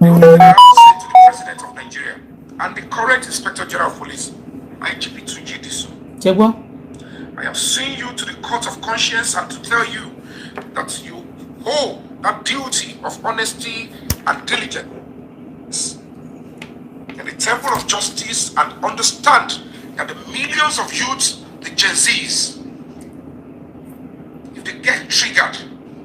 The only thing I have to say to the president of Nigeria and the current Inspector General of Police, IGP Tunji Disu, Ṣe gbọ́? I am suing you to the court of conscience and to tell you that you owe that duty of honesty and diligence in the temple of justice and understand that the millions of youths, the Gen Zs, if they get triggered,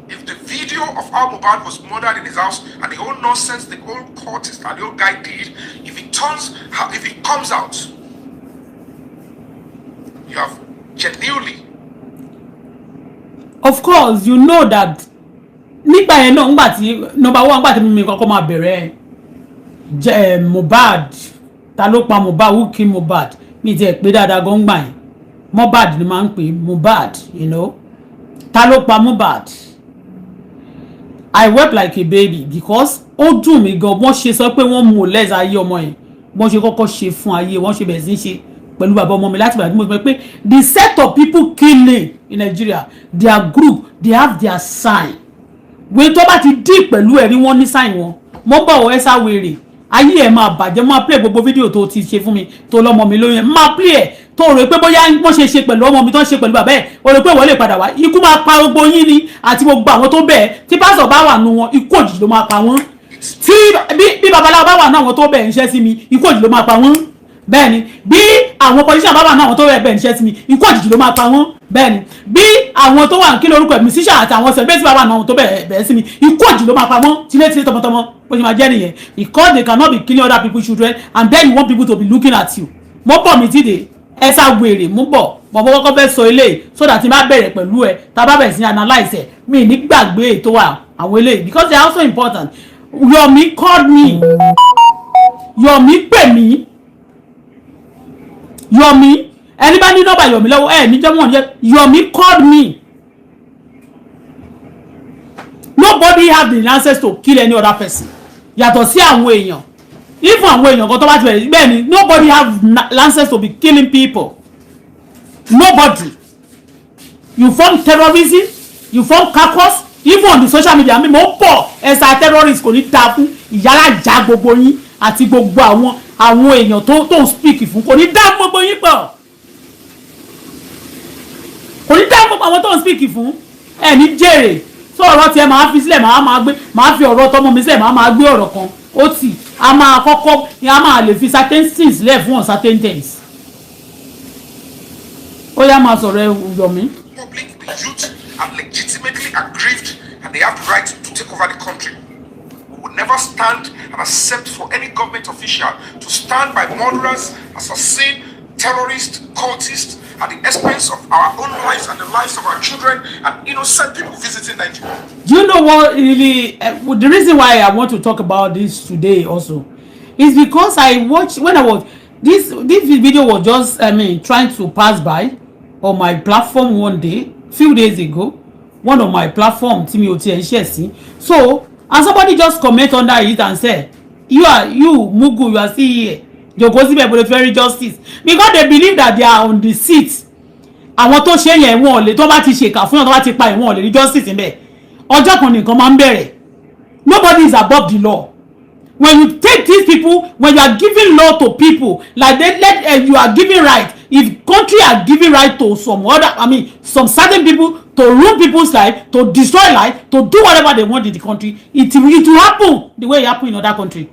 if the video of how Mohbad was murdered in his house and the whole nonsense the whole cultist and the old guy did, if it comes out, you have genuinely Of course, you know that nígbà yẹn náà, ńgbà tí number one, ńgbà tí mímí kọ́kọ́ máa bẹ̀rẹ̀ jẹ́ Mohbad, ta ló pa Mohbad, who kill Mohbad, mi ti ẹ̀ pé dáadáa gan gbà yẹn. Mohbad ni máa ń pè Mohbad, ta ló pa Mohbad. I wept like a baby because ó dùn mí gan. Wọ́n ṣe sọ pé wọ́n molest ayé ọmọ yẹn, wọ́n ṣe kọ́kọ́ ṣe fún ayé, wọ́n ṣe bẹ̀rẹ̀ sí í ṣe pẹ̀lú bàbá ọmọ mi. Láti bàbá mi sọ pé the set of people killing in Nigeria, their group, they have their sign. Wé tó bá ti dí pẹ̀lú ẹ̀rí wọn ní sáìn wọn. Mo ń bọ̀ wọ ẹ́sà wèrè, ayé ẹ̀ máa bàjẹ́. Máa play gbogbo fídíò tó ti ṣe fún mi, tó lọ́mọ mi lóyún ẹ̀, máa play ẹ̀. Tó rò pé bóyá wọ́n ṣe ṣe pẹ̀lú ọmọ mi, tó ń ṣe pẹ̀lú bàbá ẹ̀, o rò pé wọ́n lè padà wá. Ikú máa pa gbogbo yín ni àti gbogbo àwọn tó bẹ̀ ẹ́. Tí pásọ̀ bá wà nù wọn, ikú òjijì ló máa pa wọ́n. Tí bí babaláwo bá wà nù àwọn tó bẹ̀ ń ṣẹ́ sí mi, ikú òjijì ló máa pa wọ́n. Bẹ́ẹ̀ ni. Bí àwọn politician bá wà nù àwọn tó bẹ̀ ń ṣẹ́ sí mi, ikú òjijì ló máa pa wọ́n. Bẹ́ẹ̀ ni. Bí àwọn tó wà, kí lórúkọ ẹ̀, musician àti àwọn celebrity bá wà nù àwọn tó bẹ̀ sí mi, ikú òjijì ló máa pa wọ́n, tilétilé, tọmọtọmọ. Bó ṣe máa jẹ́ nìyẹn, because they cannot be killing other people's children and then you want people to be looking at you. Mo bọ̀ mí tíde ẹ sá wèrè. Mú bọ̀ bọ̀ kọ́kọ́ fẹ́ sọ eléyìí so that tí n bá bẹ̀rẹ̀ pẹ̀lú ẹ, tá a bá bẹ̀rẹ̀ sí analyse ẹ̀, mi ní gbàgbé ètò wa àwọn eléyìí, because they are also important. Yomi called me. Yomi pè mí. Yomi, ẹni bá ní nọ́mbà Yomi lọ́wọ́ ẹ níjọ́ mọ̀ ní. Yomi called me. Nobody have the license to kill any other person yàtọ̀ sí àwọn èèyàn, even àwọn èèyàn kan tó bá ti bẹ̀rẹ̀. Bẹ́ẹ̀ ni, nobody have license to be killing people, nobody. You form terrorism, you form caucus, even on the social media. Mi mo ń bọ̀. Ẹ̀sà terrorist, kò ní dáa fún ìyálàjà gbogbo yín àti gbogbo àwọn èèyàn tó ń speak fún. Kò ní dáa fún gbogbo yín pọ̀, kò ní dáa fún gbogbo àwọn tó ń speak fún ẹ ní jèrè. Tó ọ̀rọ̀ tiẹ̀ máa fi sílẹ̀, máa máa gbé, máa fi ọ̀rọ̀ tọmọ mi sílẹ̀, máa máa gbé ọ̀rọ̀ kan ó tì. A máa kọ́kọ́ a máa lè fi certain things lẹ̀ fún uncertain things. Ó yá, máa sọ̀rọ̀ ẹ, Yomi. Public, the youth are legitimately aggrieved and they have the right to take over the country. We will never stand and accept for any government official to stand by murderers, assassins, terrorists, cultists at the expense of our own lives and the lives of our children and innocent people visiting Nigeria. Do you know what really, the reason why I want to talk about this today also is because I watched when I was this video was just, I mean, trying to pass by on my platform one day, few days ago, one of my platform tí mi ò tiẹ̀ ń ṣẹ̀ sí. So, and somebody just comment under it and say, "You are, you mugu, you are still here." Jòkó síbẹ̀ bó very justice, because they believe that they are on the seat. Àwọn tó ṣe yẹn, wọn ò lè, tó bá ti ṣèkà fún yàn, tó bá ti pa ìwọ̀n, ò lè rí justice níbẹ̀. Ọjọ́ kan nìkan máa ń bẹ̀rẹ̀. Nobody is above the law. When you take these people, when you are giving law to people like they let you are giving right, if country are giving right to some other, I mean, some certain people to ruin people's life, to destroy life, to do whatever they want in the country, it will happen the way it happen in other country.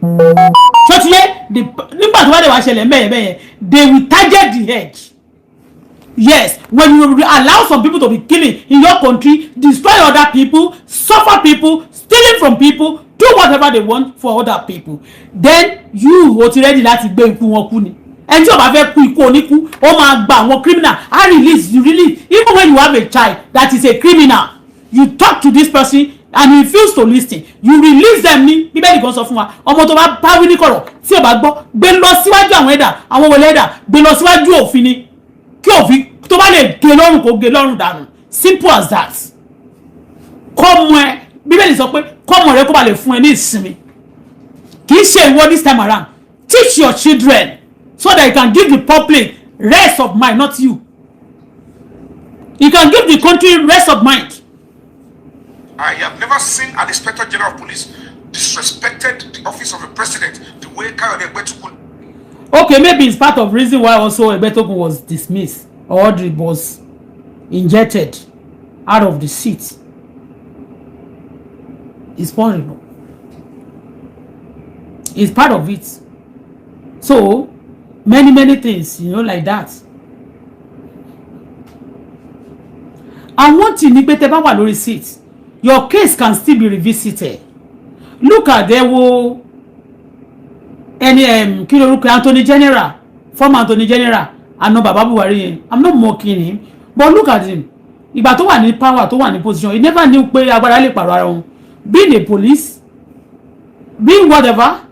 So ti yé nígbà tó bá dé wá ṣẹlẹ̀ mẹ́yẹ̀ mẹ́yẹ̀, they will target the head. Yes, when you allow some people to be killing in your country, destroy other people, suffer people, stealing from people, do whatever they want for other people, then you o ti ready láti gbé ikú wọn kú ni. Ẹni tí o bá fẹ́ kú ikú oníkú, ó máa gba àwọn criminal á release you, release. Even when you have a child that is a criminal, you talk to this person and he refuse to listen, you release them ní. Bíbélì kan sọ fún wa, ọmọ tó bá bá wí ní kọ̀rọ̀ tí o bá gbọ́, gbé lọ síwájú àwọn ẹ̀dà, àwọn wọlé ẹ̀dà, gbé lọ síwájú òfin ni, kí òfin tó bá lè gé lọ́rùn, kó gé lọ́rùn dànù. Simple as that. Kọ́mọ ẹ, Bíbélì sọ pé kọ́mọ rẹ kó ba lè fún ẹ ní ìsinmi, kì í ṣe ìwọ. This time around, teach your children so that you can give the public rest of mind, not you. You can give the country rest of mind. I have never seen an Inspector General of Police disrespected the office of the president the way Kayode Egbetokun. Okay, maybe it's part of reason why also Egbetokun was dismissed or was injected out of the seat. It's possible. It's part of it. So many, many things, like that. And one thing ni pé tẹ́ bá wà lórí seat, your case can still be revisited. Look at there wo ẹni kí lorúkọ, Attorney General, former Attorney General àná, bàbá Buhari yẹn. I'm not mocking him, but look at him. Ìgbà tó wà ní power, tó wà ní position, he never knew pé agbára lè pààrọ̀ ara wọn. Being a police, being whatever,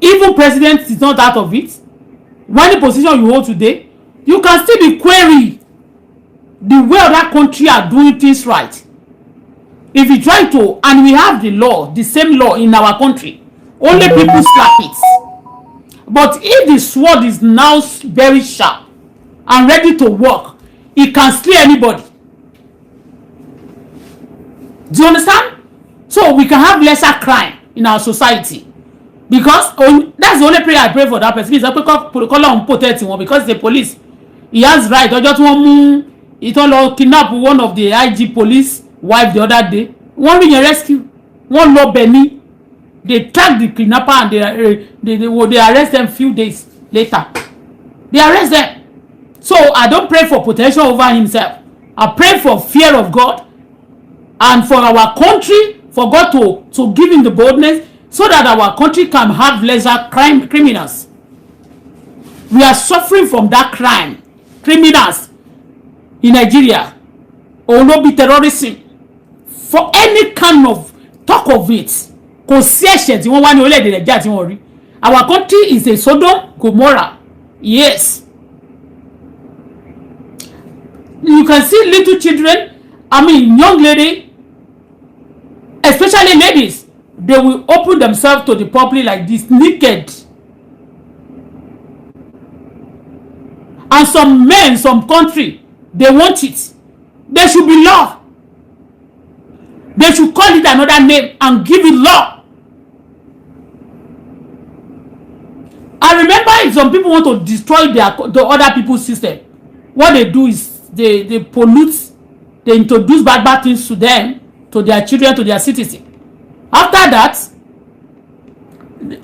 even president is not out of it. When the position you hold today, you can still be queried the way other country are doing things right. If you try to, and we have the law, the same law in our country, only people slap it. But if the sword is now very sharp and ready to work, it can slay anybody. Do you understand? So we can have lesser crime in our society, because that's the only prayer I pray for that person. Sọ pé kọ́lọ́hún protect wọn, because the police, he has right. Ọjọ́ tí wọ́n mú ìtàn lọ kidnap one of the IG police wife the other day, wọ́n rí yẹn rescue, wọ́n lọ bẹ̀ ní, they track the kidnapper and they arrest them. Few days later, they arrest them. So I don't pray for protection over himself. I pray for fear of God and for our country, for God to give him the boldness so that our country can have lesser crime, criminals. We are suffering from that crime, criminals in Nigeria. Òun ló bí terrorism. For any kind of talk of it, kò sí ẹ̀ṣẹ̀ tí wọ́n wá ní orílẹ̀-èdè Nàìjíríà tí wọ́n rí. Our country is a Sodom Gomorrah. Yes, you can see little children, I mean, young lady, especially ladies, they will open themselves to the public like this, naked. And some men, some country, they want it. There should be law. They should call it another name and give it law. I remember, if some people want to destroy the other people's system, what they do is they pollute, they introduce bad bad things to them, to their children, to their citizens. After that,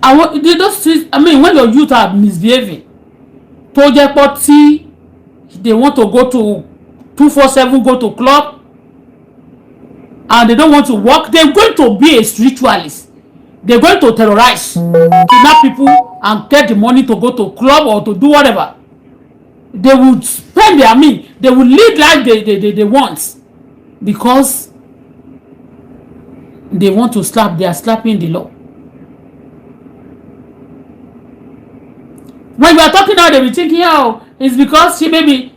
I want those, I mean, when your youth are misbehaving, tó jẹ́ pọ́ tí they want to go to 247, go to club, and they don't want to work, they're going to be a spiritualist. They're going to terrorize, kidnap people and get the money to go to club or to do whatever. They will spend their, I mean, they will lead life they want, because they want to slap. They are slapping the law. When you are talking now, they be thinking, "Oh, it's because she maybe."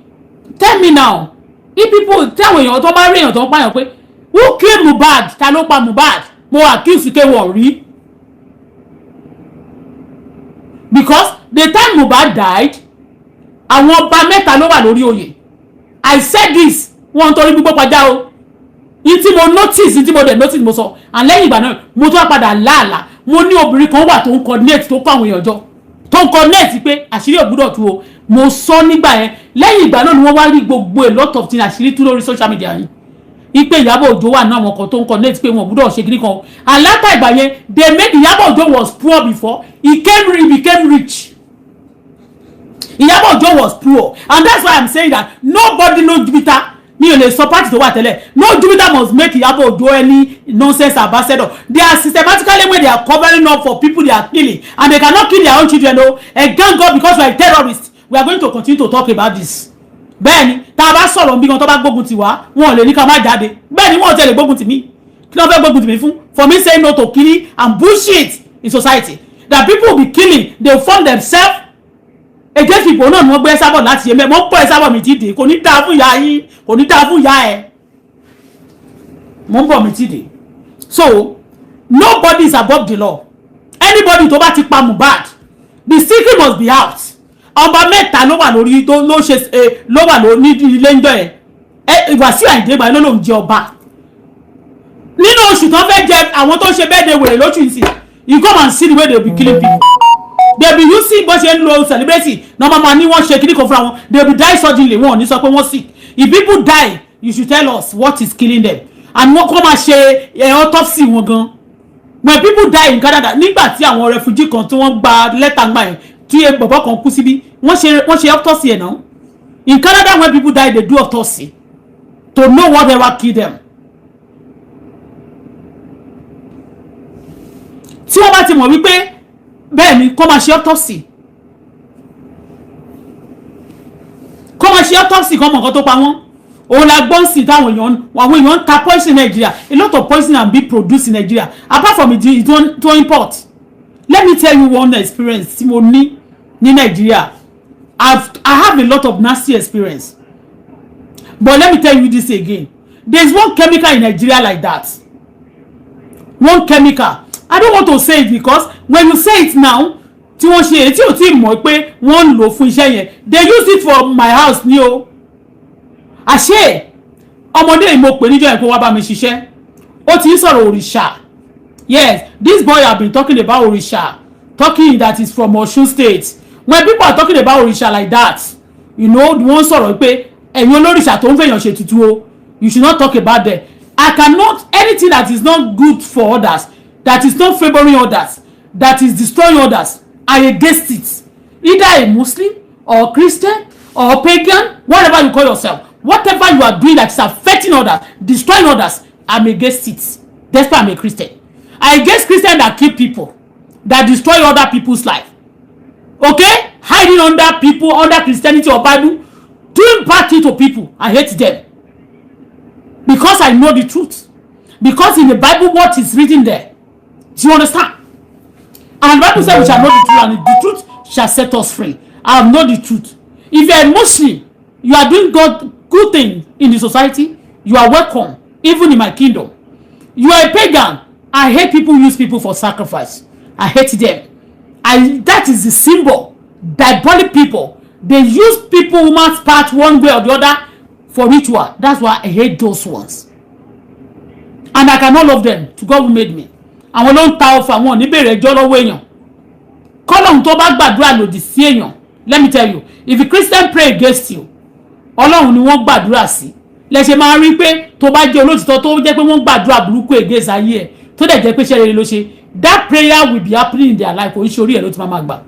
Tell me now, if people tell èèyàn tó bá rí èèyàn tó ń pààyàn pé, "Who kill Mohbad? Ta ló pa Mohbad?" Mo accuse K1 rí, because the time Mohbad died, àwọn ọba mẹ́ta ló wà lórí oyè. I said this, wọ́n torí gbígbó pajá o. Ní tí mo notice, ní tí mo dẹ̀ notice, mo sọ. And lẹ́yìn ìgbà náà, mo tún wá padà láàlà. Mo ní obìnrin kan wà tó ń coordinate, tó kọ́ àwọn èèyàn jọ, tó ń coordinate pé àṣírí ò gbúdọ̀ tú o. Mo sọ nígbà yẹn. Lẹ́yìn ìgbà náà ni wọ́n wá rí gbogbo a lot of things, àṣírí tú lórí social media yìí, ipe Ìyábọ̀ Òjó wà náà, àwọn kan tó ń coordinate pé wọn ò gbúdọ̀ ṣe kíní kan. And látà ìgbà yẹn, they made Ìyábọ̀ Òjó was poor before he became rich. Ìyábọ̀ Òjó was poor, and that's why I'm saying that nobody know Jupiter. Mi ò lè sọ party tó wà tẹ́lẹ̀. No Jupiter must make Ìyábọ̀ Òjó any nonsense ambassador. They are systematically, when they are covering up for people they are killing, and they cannot kill their own children o. And thank God, because we are terrorists, we are going to continue to talk about this. Bẹ́ẹ̀ni, tá a bá sọ̀rọ̀ bí wọn tó bá gbógun tì wá, wọn ò lè ní ká má jáde. Bẹ́ẹ̀ni, wọn ò tẹ̀lé gbógun tì mí. Kí ló fẹ́ gbógun tì mí fún? For me saying no to killing and bullshit in society, that people will be killing, they form themselves against people náà ni wọ́n gbé sábọ̀ láti ṣe mẹ́. Wọ́n pọ̀ ẹ sábọ̀ mi ti dé. Kò ní dáa fún ìyá yín, kò ní dáa fún ìyá ẹ. Mo ń bọ̀, mi ti dé. So nobody is above the law. Anybody tó bá ti pa Mohbad, the secret must be out. Ọba mẹ́ta ló wà lórí tó ló ṣe ló wà ló ní ilé ńjọ́ yẹn. Ẹ Wàsíù Àyìndé gbà ló lòún jẹ ọba nínú oṣù tó fẹ́ jẹ. Àwọn tó ṣe bẹ́ẹ̀ de wèrè lóṣù yìí sí, you come and see the way they be killing people. They be using bó ṣe ń lo celebrity normal man ni wọ́n ṣe kíní kan fúnra wọn. They be die suddenly. Wọn ò ní sọ pé wọ́n sick. If people die, you should tell us what is killing them, and wọ́n kọ́ máa ṣe autopsy wọn gan. When people die in Canada, nígbà tí àwọn refugee kan tí wọ́n gba lẹ́tà gbà yẹn, tí bọ̀bọ̀ kan kú síbí, wọ́n ṣe autopsy ẹ̀ náà. In Canada, when people die, they do autopsy to know whatever kill them. Tí wọ́n bá ti mọ̀ wípé bẹ́ẹ̀ ni, kó máa ṣe autopsy, kó máa ṣe autopsy, kó mọ̀ nǹkan tó pa wọ́n. Òun la gbọ́n sí táwọn èèyàn, àwọn èèyàn ń ta poison in Nigeria. A lot of poison and be produced in Nigeria, apart from it to import. Let me tell you one experience tí mo ní ní Nigeria. I have a lot of nasty experience, but let me tell you this again. There is one chemical in Nigeria like that. One chemical, I don't want to say it, because when you say it now, tí wọ́n ṣe èyí tí ò tí ì mọ̀ pé wọ́n ń lò fún iṣẹ́ yẹn, they use it for my house ní o. Àṣé ọmọdé yìí, mo pè níjọ́ yẹn kó wá bá mi ṣiṣẹ́. Ó ti ń sọ̀rọ̀ òrìṣà. Yes, this boy have been talking about òrìṣà, talking that is from Osun State. When people are talking about òrìṣà like that, wọ́n sọ̀rọ̀ pé ẹ̀yin olórìṣà tó ń fèèyàn ṣe tutù o, you should not talk about them. I cannot. Anything that is not good for others, that is not favouring others, that is destroying others, I against it. Either a Muslim or Christian or pagan, whatever you call yourself, whatever you are doing that is affecting others, destroying others, I'm against it. Despite I'm a Christian, I against Christian that kill people, that destroy other people's life, okay, hiding under people, under Christianity or Bible, doing bad thing to people. I hate them because I know the truth, because in the Bible, what is written there, do you understand? And the Bible says we shall know the truth and the truth shall set us free. I know the truth. If you are a Muslim, you are doing God good thing in the society, you are welcome, even in my kingdom. You are a pagan, I hate people who use people for sacrifice. I hate them. I That is the symbol. Diabolic people, they use people, woman's part, one way or the other for ritual. That's why I hate those ones and I cannot love them. To God who made me. Àwọn ló ń ta ọfà, wọn ò ní bèrè ẹjọ́ lọ́wọ́ èèyàn. Kọ́lọ́hún tó bá gbàdúrà lòdì sí èèyàn, let me tell you, if a Christian pray against you, Ọlọ́run ni wọ́n gbàdúrà sí. Lẹ́sẹ̀ máa rí pé tó bá jẹ́ olótìtọ́, tó jẹ́ pé wọ́n gbàdúrà burúkú against ayé ẹ̀, tó dẹ̀ jẹ́ pé iṣẹ́ rere ló ṣe, that prayer will be happening in their life. Kò ń ṣe orí ẹ̀ ló ti máa ma gbà.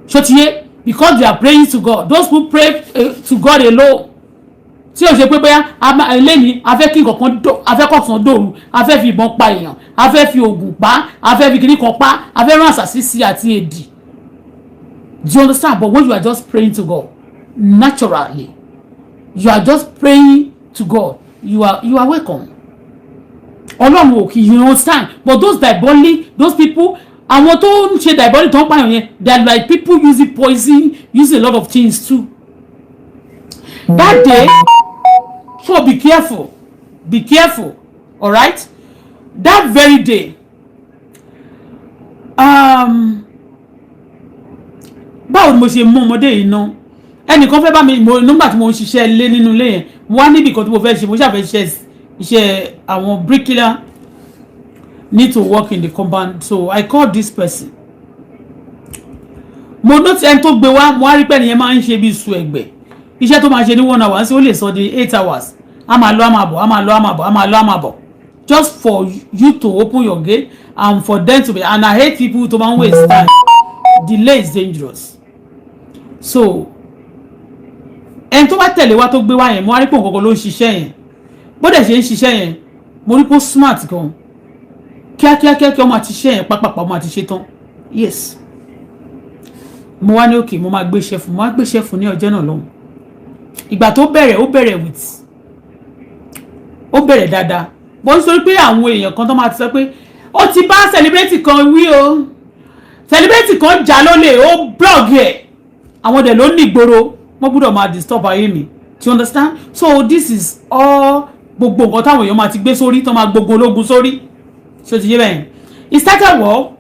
Ṣó ti yé? Because they are praying to God. Those who pray to God alone, tí o ṣe pé bóyá lẹ́ni a fẹ́ kí nǹkan a fẹ́ kọ̀sán dòru, a fẹ́ fi ìbọn pa èèyàn, a fẹ́ fi oògùn pa, a fẹ́ fi kíní kan pa, a fẹ́ rán àṣàsí sí àti èdì. Do you understand? But when you are just praying to God naturally, you are just praying to God, you are welcome. Ọlọ́run ò kì í, you understand? But those diabolic, those people, àwọn tó ń ṣe diabolic, tó ń pààyàn yẹn, they are like people using poison, using a lot of things too that day. So be careful, be careful. Alright, that very day, báwo ni mo ṣe mú ọmọdé yìí ná? Ẹnìkan fẹ́ bá mi mo nígbà tí mo ń ṣiṣẹ́ ilé nínú ilé yẹn, mo wá níbì kan tí mo fẹ́ ṣe, mo ṣàfẹ́ ṣiṣẹ́ iṣẹ́ àwọn bricklayer need to work in the compound. So I called this person. Mo notice ẹni tó gbé wá, mo wá rí pé ẹnìyẹn máa ń ṣe bí sùn ẹ̀gbẹ́. Iṣẹ́ tó máa ṣe ní one hour sí, ó lè sọ di 8 hours. A máa lọ, a máa bọ̀, a máa lọ, a máa bọ̀, a máa lọ, a máa bọ̀, just for you to open your gate and for them to be. And I hate people to máa ń waste time. Delay is dangerous. So ẹni tó bá tẹ̀lé wá, tó gbé wá yẹn, mo wá rí pé òun kankan ló ń ṣiṣẹ́ yẹn. Bó dẹ̀ ṣe ń ṣiṣẹ́ yẹn, mo rí pé ó smart gan. Kíákíá kíákíá, ọmọ àti ṣiṣẹ́ yẹn pápápá, ọmọ àti ṣe tán. Yes, mo wá ní òkè, mo máa gbéṣẹ́ fún, mo wá gbéṣẹ́ fún ní ọjọ́ náà lọ́hùn. Ìgbà tó bẹ̀rẹ̀, ó bẹ̀rẹ̀ with, ó bẹ̀rẹ̀ dáadáa bó ń sọ pé àwọn èèyàn kan tó máa ti sọ pé ó ti bá celebrity kan wí o, celebrity kan jà lólè, ó blog ẹ̀, àwọn dẹ̀ ló ní ìgboro, wọ́n gbọ́dọ̀ máa disturb ayé mi. Do you understand? So this is all gbogbo nǹkan táwọn èèyàn máa ti gbé sórí, tó máa gbogbo ológun sórí. Ṣé o ti yé bẹ́ẹ̀? It started well.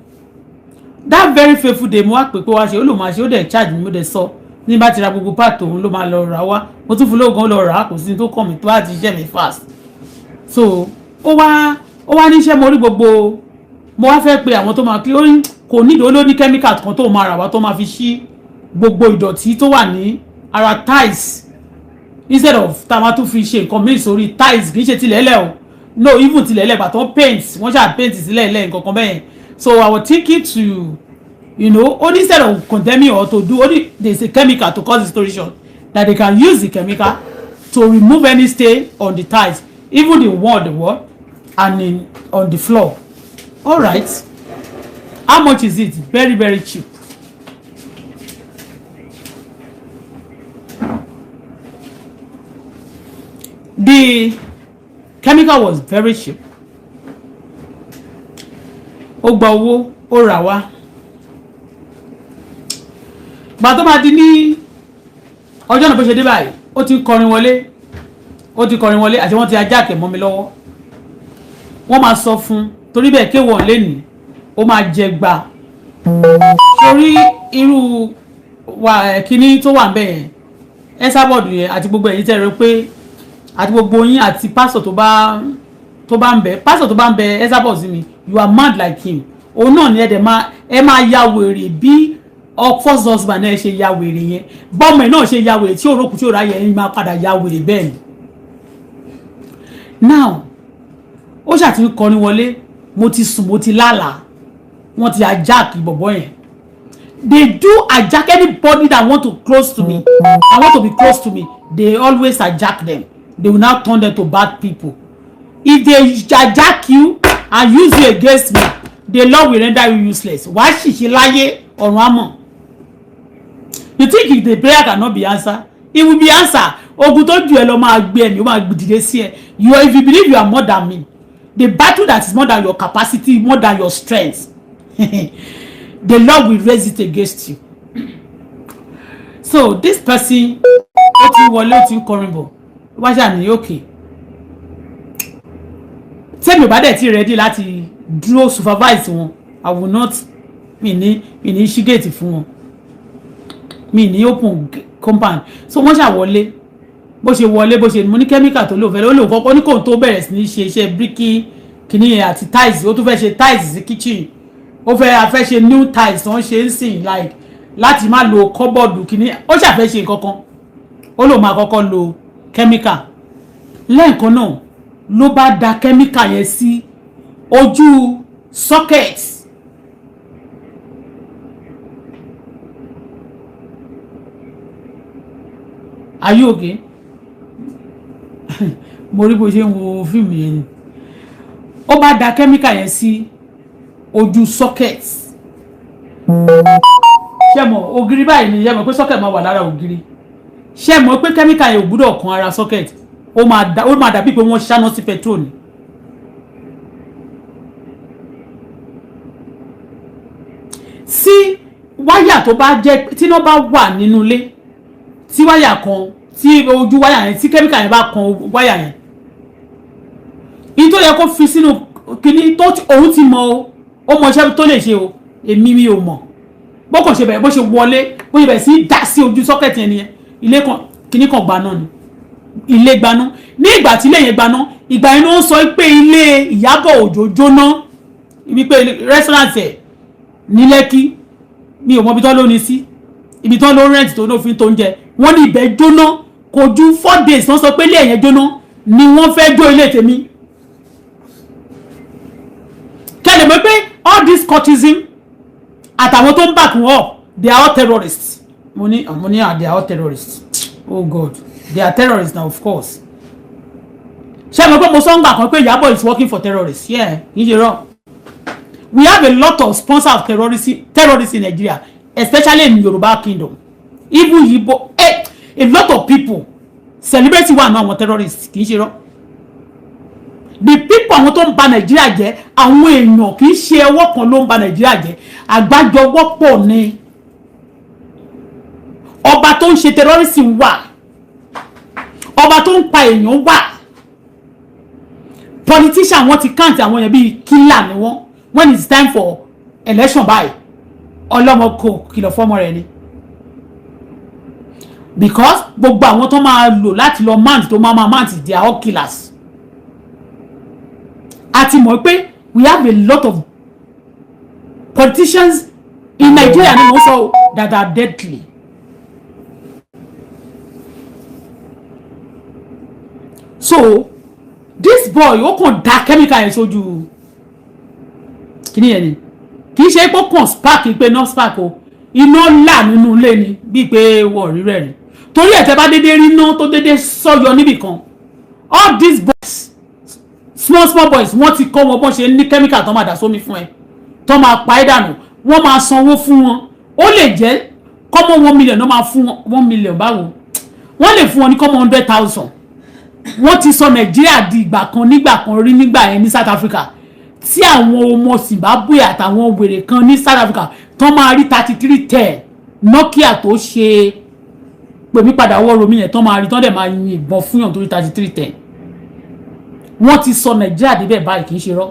That very fateful day, mo wá pè pé wá ṣe, ó lò máa ṣe, ó dẹ̀ charge mi. Mo dẹ̀ sọ ní bá ti ra gbogbo part, òun ló máa lọ rà wá. Mo tún fún lóògùn, ó lọ rà á, kò sí tó kàn mí tó bá ti ṣiṣẹ́ mi fast. So ó wá níṣẹ́, mo rí gbogbo, mo wá fẹ́ pe àwọn tó máa kí ó ní kò nídìí, ó ló ní chemical kan tó máa rà wá, tó máa fi ṣí gbogbo ìdọ̀tí tó wà ní ara tiles, instead of tá a máa tún fi ṣe nǹkan míì sórí tiles. Kì í ṣe tilẹ̀ ẹlẹ̀ o, no, even tilẹ̀ ẹlẹ̀ bàtàn paint, wọ́n ṣáà paint sílẹ̀ ẹlẹ̀ nǹkan kan bẹ́ẹ̀. So I was thinking to only instead of condemning or to do only, there is a chemical to cause distortion that they can use, the chemical to remove any stain on the tiles, even the wall and on the floor. All right, how much is it? Very, very cheap. The chemical was very cheap. Ó gba owó, ó rà wá. Gbà tó máa di ní ọjọ́ náà, bó ṣe dé báyìí, ó ti kọrin wọlé, ó ti kọrin wọlé, àti wọ́n ti ajáàkẹ́ mọ́ mi lọ́wọ́. Wọ́n máa sọ fún torí bẹ́ẹ̀ kéwọ̀n lẹ́nìí, ó máa jẹ gbà torí irú wà kíní tó wà ń bẹ̀ yẹn, ẹ sábọ̀dù yẹn àti gbogbo ẹ̀yin tẹ́ ẹ rò pé àti gbogbo yín àti pásọ̀ tó bá Tó bá ń bẹ pásítọ̀, tó bá ń bẹ Esabod sí mi, you are mad like him. Òun náà ni ẹ dẹ̀ máa, ẹ máa ya wèrè bí first husband ẹ ṣe ya wèrè yẹn, bọ́mọ ẹ náà ṣe ya wèrè tí òrókù tí òráyè, ẹ máa padà ya wèrè bẹ́ẹ̀ ni. Now, ó ṣàti ń kọrin wọlé. Mo ti sùn, mo ti lálàá, wọ́n ti hijack bọ̀bọ̀ yẹn. They do hijack anybody that want to close to me, that want to be close to me. They always hijack them. They will now turn them to bad people. If they hijack you and use you against me, the Lord will render you useless. Wàá ṣìṣe láyé, ọ̀run àmọ̀. You think if the prayer cannot be answered? It will be answered. Ogun tó ju ẹ lọ máa gbé ẹ̀mí, ó máa dìde sí ẹ. You, if you believe you are more than me, the battle that is more than your capacity, more than your strength, the Lord will raise it against you. So this person, ó ti wọlé, ó ti ń kọrin bọ̀, ó bá ṣàní òkè. Tẹ́mi ò bá dẹ̀ ti ready láti dúró supervise wọn, I will not. Mi ní ṣí gate fún wọn, mi ní open compound. So wọ́n ṣàwọlé. Bó ṣe wọlé, bó ṣe mo ní chemical tó lò fẹ́, ó lò kọ́kọ́ ní kò tó bẹ̀rẹ̀ sí ní ṣe iṣẹ́ bíríkì kìíní yẹn àti tiles. Ó tún fẹ́ ṣe tiles sí kitchen, ó fẹ́ afẹ́ ṣe new tiles wọ́n ṣe ń sìn, like láti má lo cupboard kìíní. Ó ṣàfẹ́ ṣe nǹkan kan, ó lò máa kọ́kọ́ lo chemical. Lẹ́ẹ̀kan náà ló bá da chemical yẹn sí ojú socket. Are you okay? Mo rí bó ṣe ń wo fíìmù yẹn ni. Ó bá da chemical yẹn sí ojú socket. Ṣé mọ̀ ògiri báyìí ni? Ṣé mọ̀ pé socket máa wà lára ògiri? Ṣé mọ̀ pé chemical yẹn ò gbúdọ̀ kan ara socket? Ó máa dàbí pé wọ́n ṣáná sí petrol ni. Sí wáyà tó bá jẹ́ tíná bá wà nínú ilé, tí wáyà kan, tí ojú wáyà yẹn, tí chemical yẹn bá kan wáyà yẹn, ní tó yẹ kó fi sínú kíní tó, òun ti mọ o, ó mọ iṣẹ́ tó lè ṣe o. Èmi mi ò mọ̀. Bó kàn ṣe bẹ̀rẹ̀, bó ṣe wọlé, bó ṣe bẹ̀rẹ̀ sí dá sí ojú socket yẹn nìyẹn. Ilé kan, kíní kan gbaná ni, ilé gbaná. Ní ìgbà tí ilé yẹn gbaná, ìgbà yẹn ló ń sọ pé ilé Ìyábọ̀ Òjó jóná, ibi pé restaurant ẹ̀ ní Lẹ́kí, mi ò mọ ibi tó ló ní sí, ibi tó ló rent tó ló fi tó ń jẹ. Wọ́n ní ibẹ̀ jóná. Kò ju 4 days wọ́n sọ pé ilé yẹn jóná ni wọ́n fẹ́ jó ilé tèmi. Kẹ́lẹ̀ mọ̀ pé all this cultism àtàwọn tó ń back wọn up, they are all terrorists. Mo ní they are all terrorists. Oh God, they are terrorists now, of course. Ṣé mo pé mo sọ ń gbà kan pé Ìyábọ̀ is working for terrorists? Yeah, kì í ṣe rọ. We have a lot of sponsors of terrorists in Nigeria, especially in Yoruba kingdom, even Igbo. A lot of people celebrate wà náà, àwọn terrorists, kì í ṣe rọ. The people, àwọn tó ń ba Nàìjíríà jẹ́, àwọn èèyàn, kì í ṣe ọwọ́ kan ló ń ba Nàìjíríà jẹ́, àgbájọwọ́pọ̀ ni. Ọba tó ń ṣe terrorism wà, ọba tó ń pa èèyàn wà, politician, wọ́n ti count àwọn yẹn bíi killer ni wọ́n. When it's time for election báyìí, ọlọ́mọ kò kìlọ̀ fọ́mọ rẹ̀ ni, because gbogbo àwọn tó máa lò láti lọ mount, tó máa mount, they are all killers. A ti mọ̀ pé we have a lot of politicians in Nigeria ni mo sọ that are deadly. So this boy, ó kàn da chemical yẹn sójú kíní yẹn ni. Kì í ṣe pé ó kàn spark, pé no spark o, iná là nínú ilé ni, bíi pé wọ́n rí rẹ̀ ni. Torí ẹ̀, tẹ́ bá dédé rí iná tó dédé sọ́yọ níbì kan, all these boys, small small boys, wọ́n ti kọ́ wọn bọ́n ṣe ní chemical tó máa dà sómi fún ẹ, tó máa pa ẹ́ dànù. Wọ́n máa sanwó fún wọn. Ó lè jẹ́ kọ́mọ́ 1 million náà máa fún wọn. 1 million báwo? Wọ́n lè fún wọn ní kọ́mọ́ 100,000. Wọ́n ti sọ Nàìjíríà di ìgbà kan, nígbà kan rí, nígbà yẹn ní South Africa, tí àwọn ọmọ Zimbabwe àtàwọn wèrè kan ní South Africa tó máa rí 3310 Nokia tó ṣe pèmí padà wọ́ romi yẹn, tó máa rí, tó dẹ̀ máa yin ìbọn fún yàn torí 3310. Wọ́n ti sọ Nàìjíríà débẹ̀ báyìí, kì í ṣe rọ́.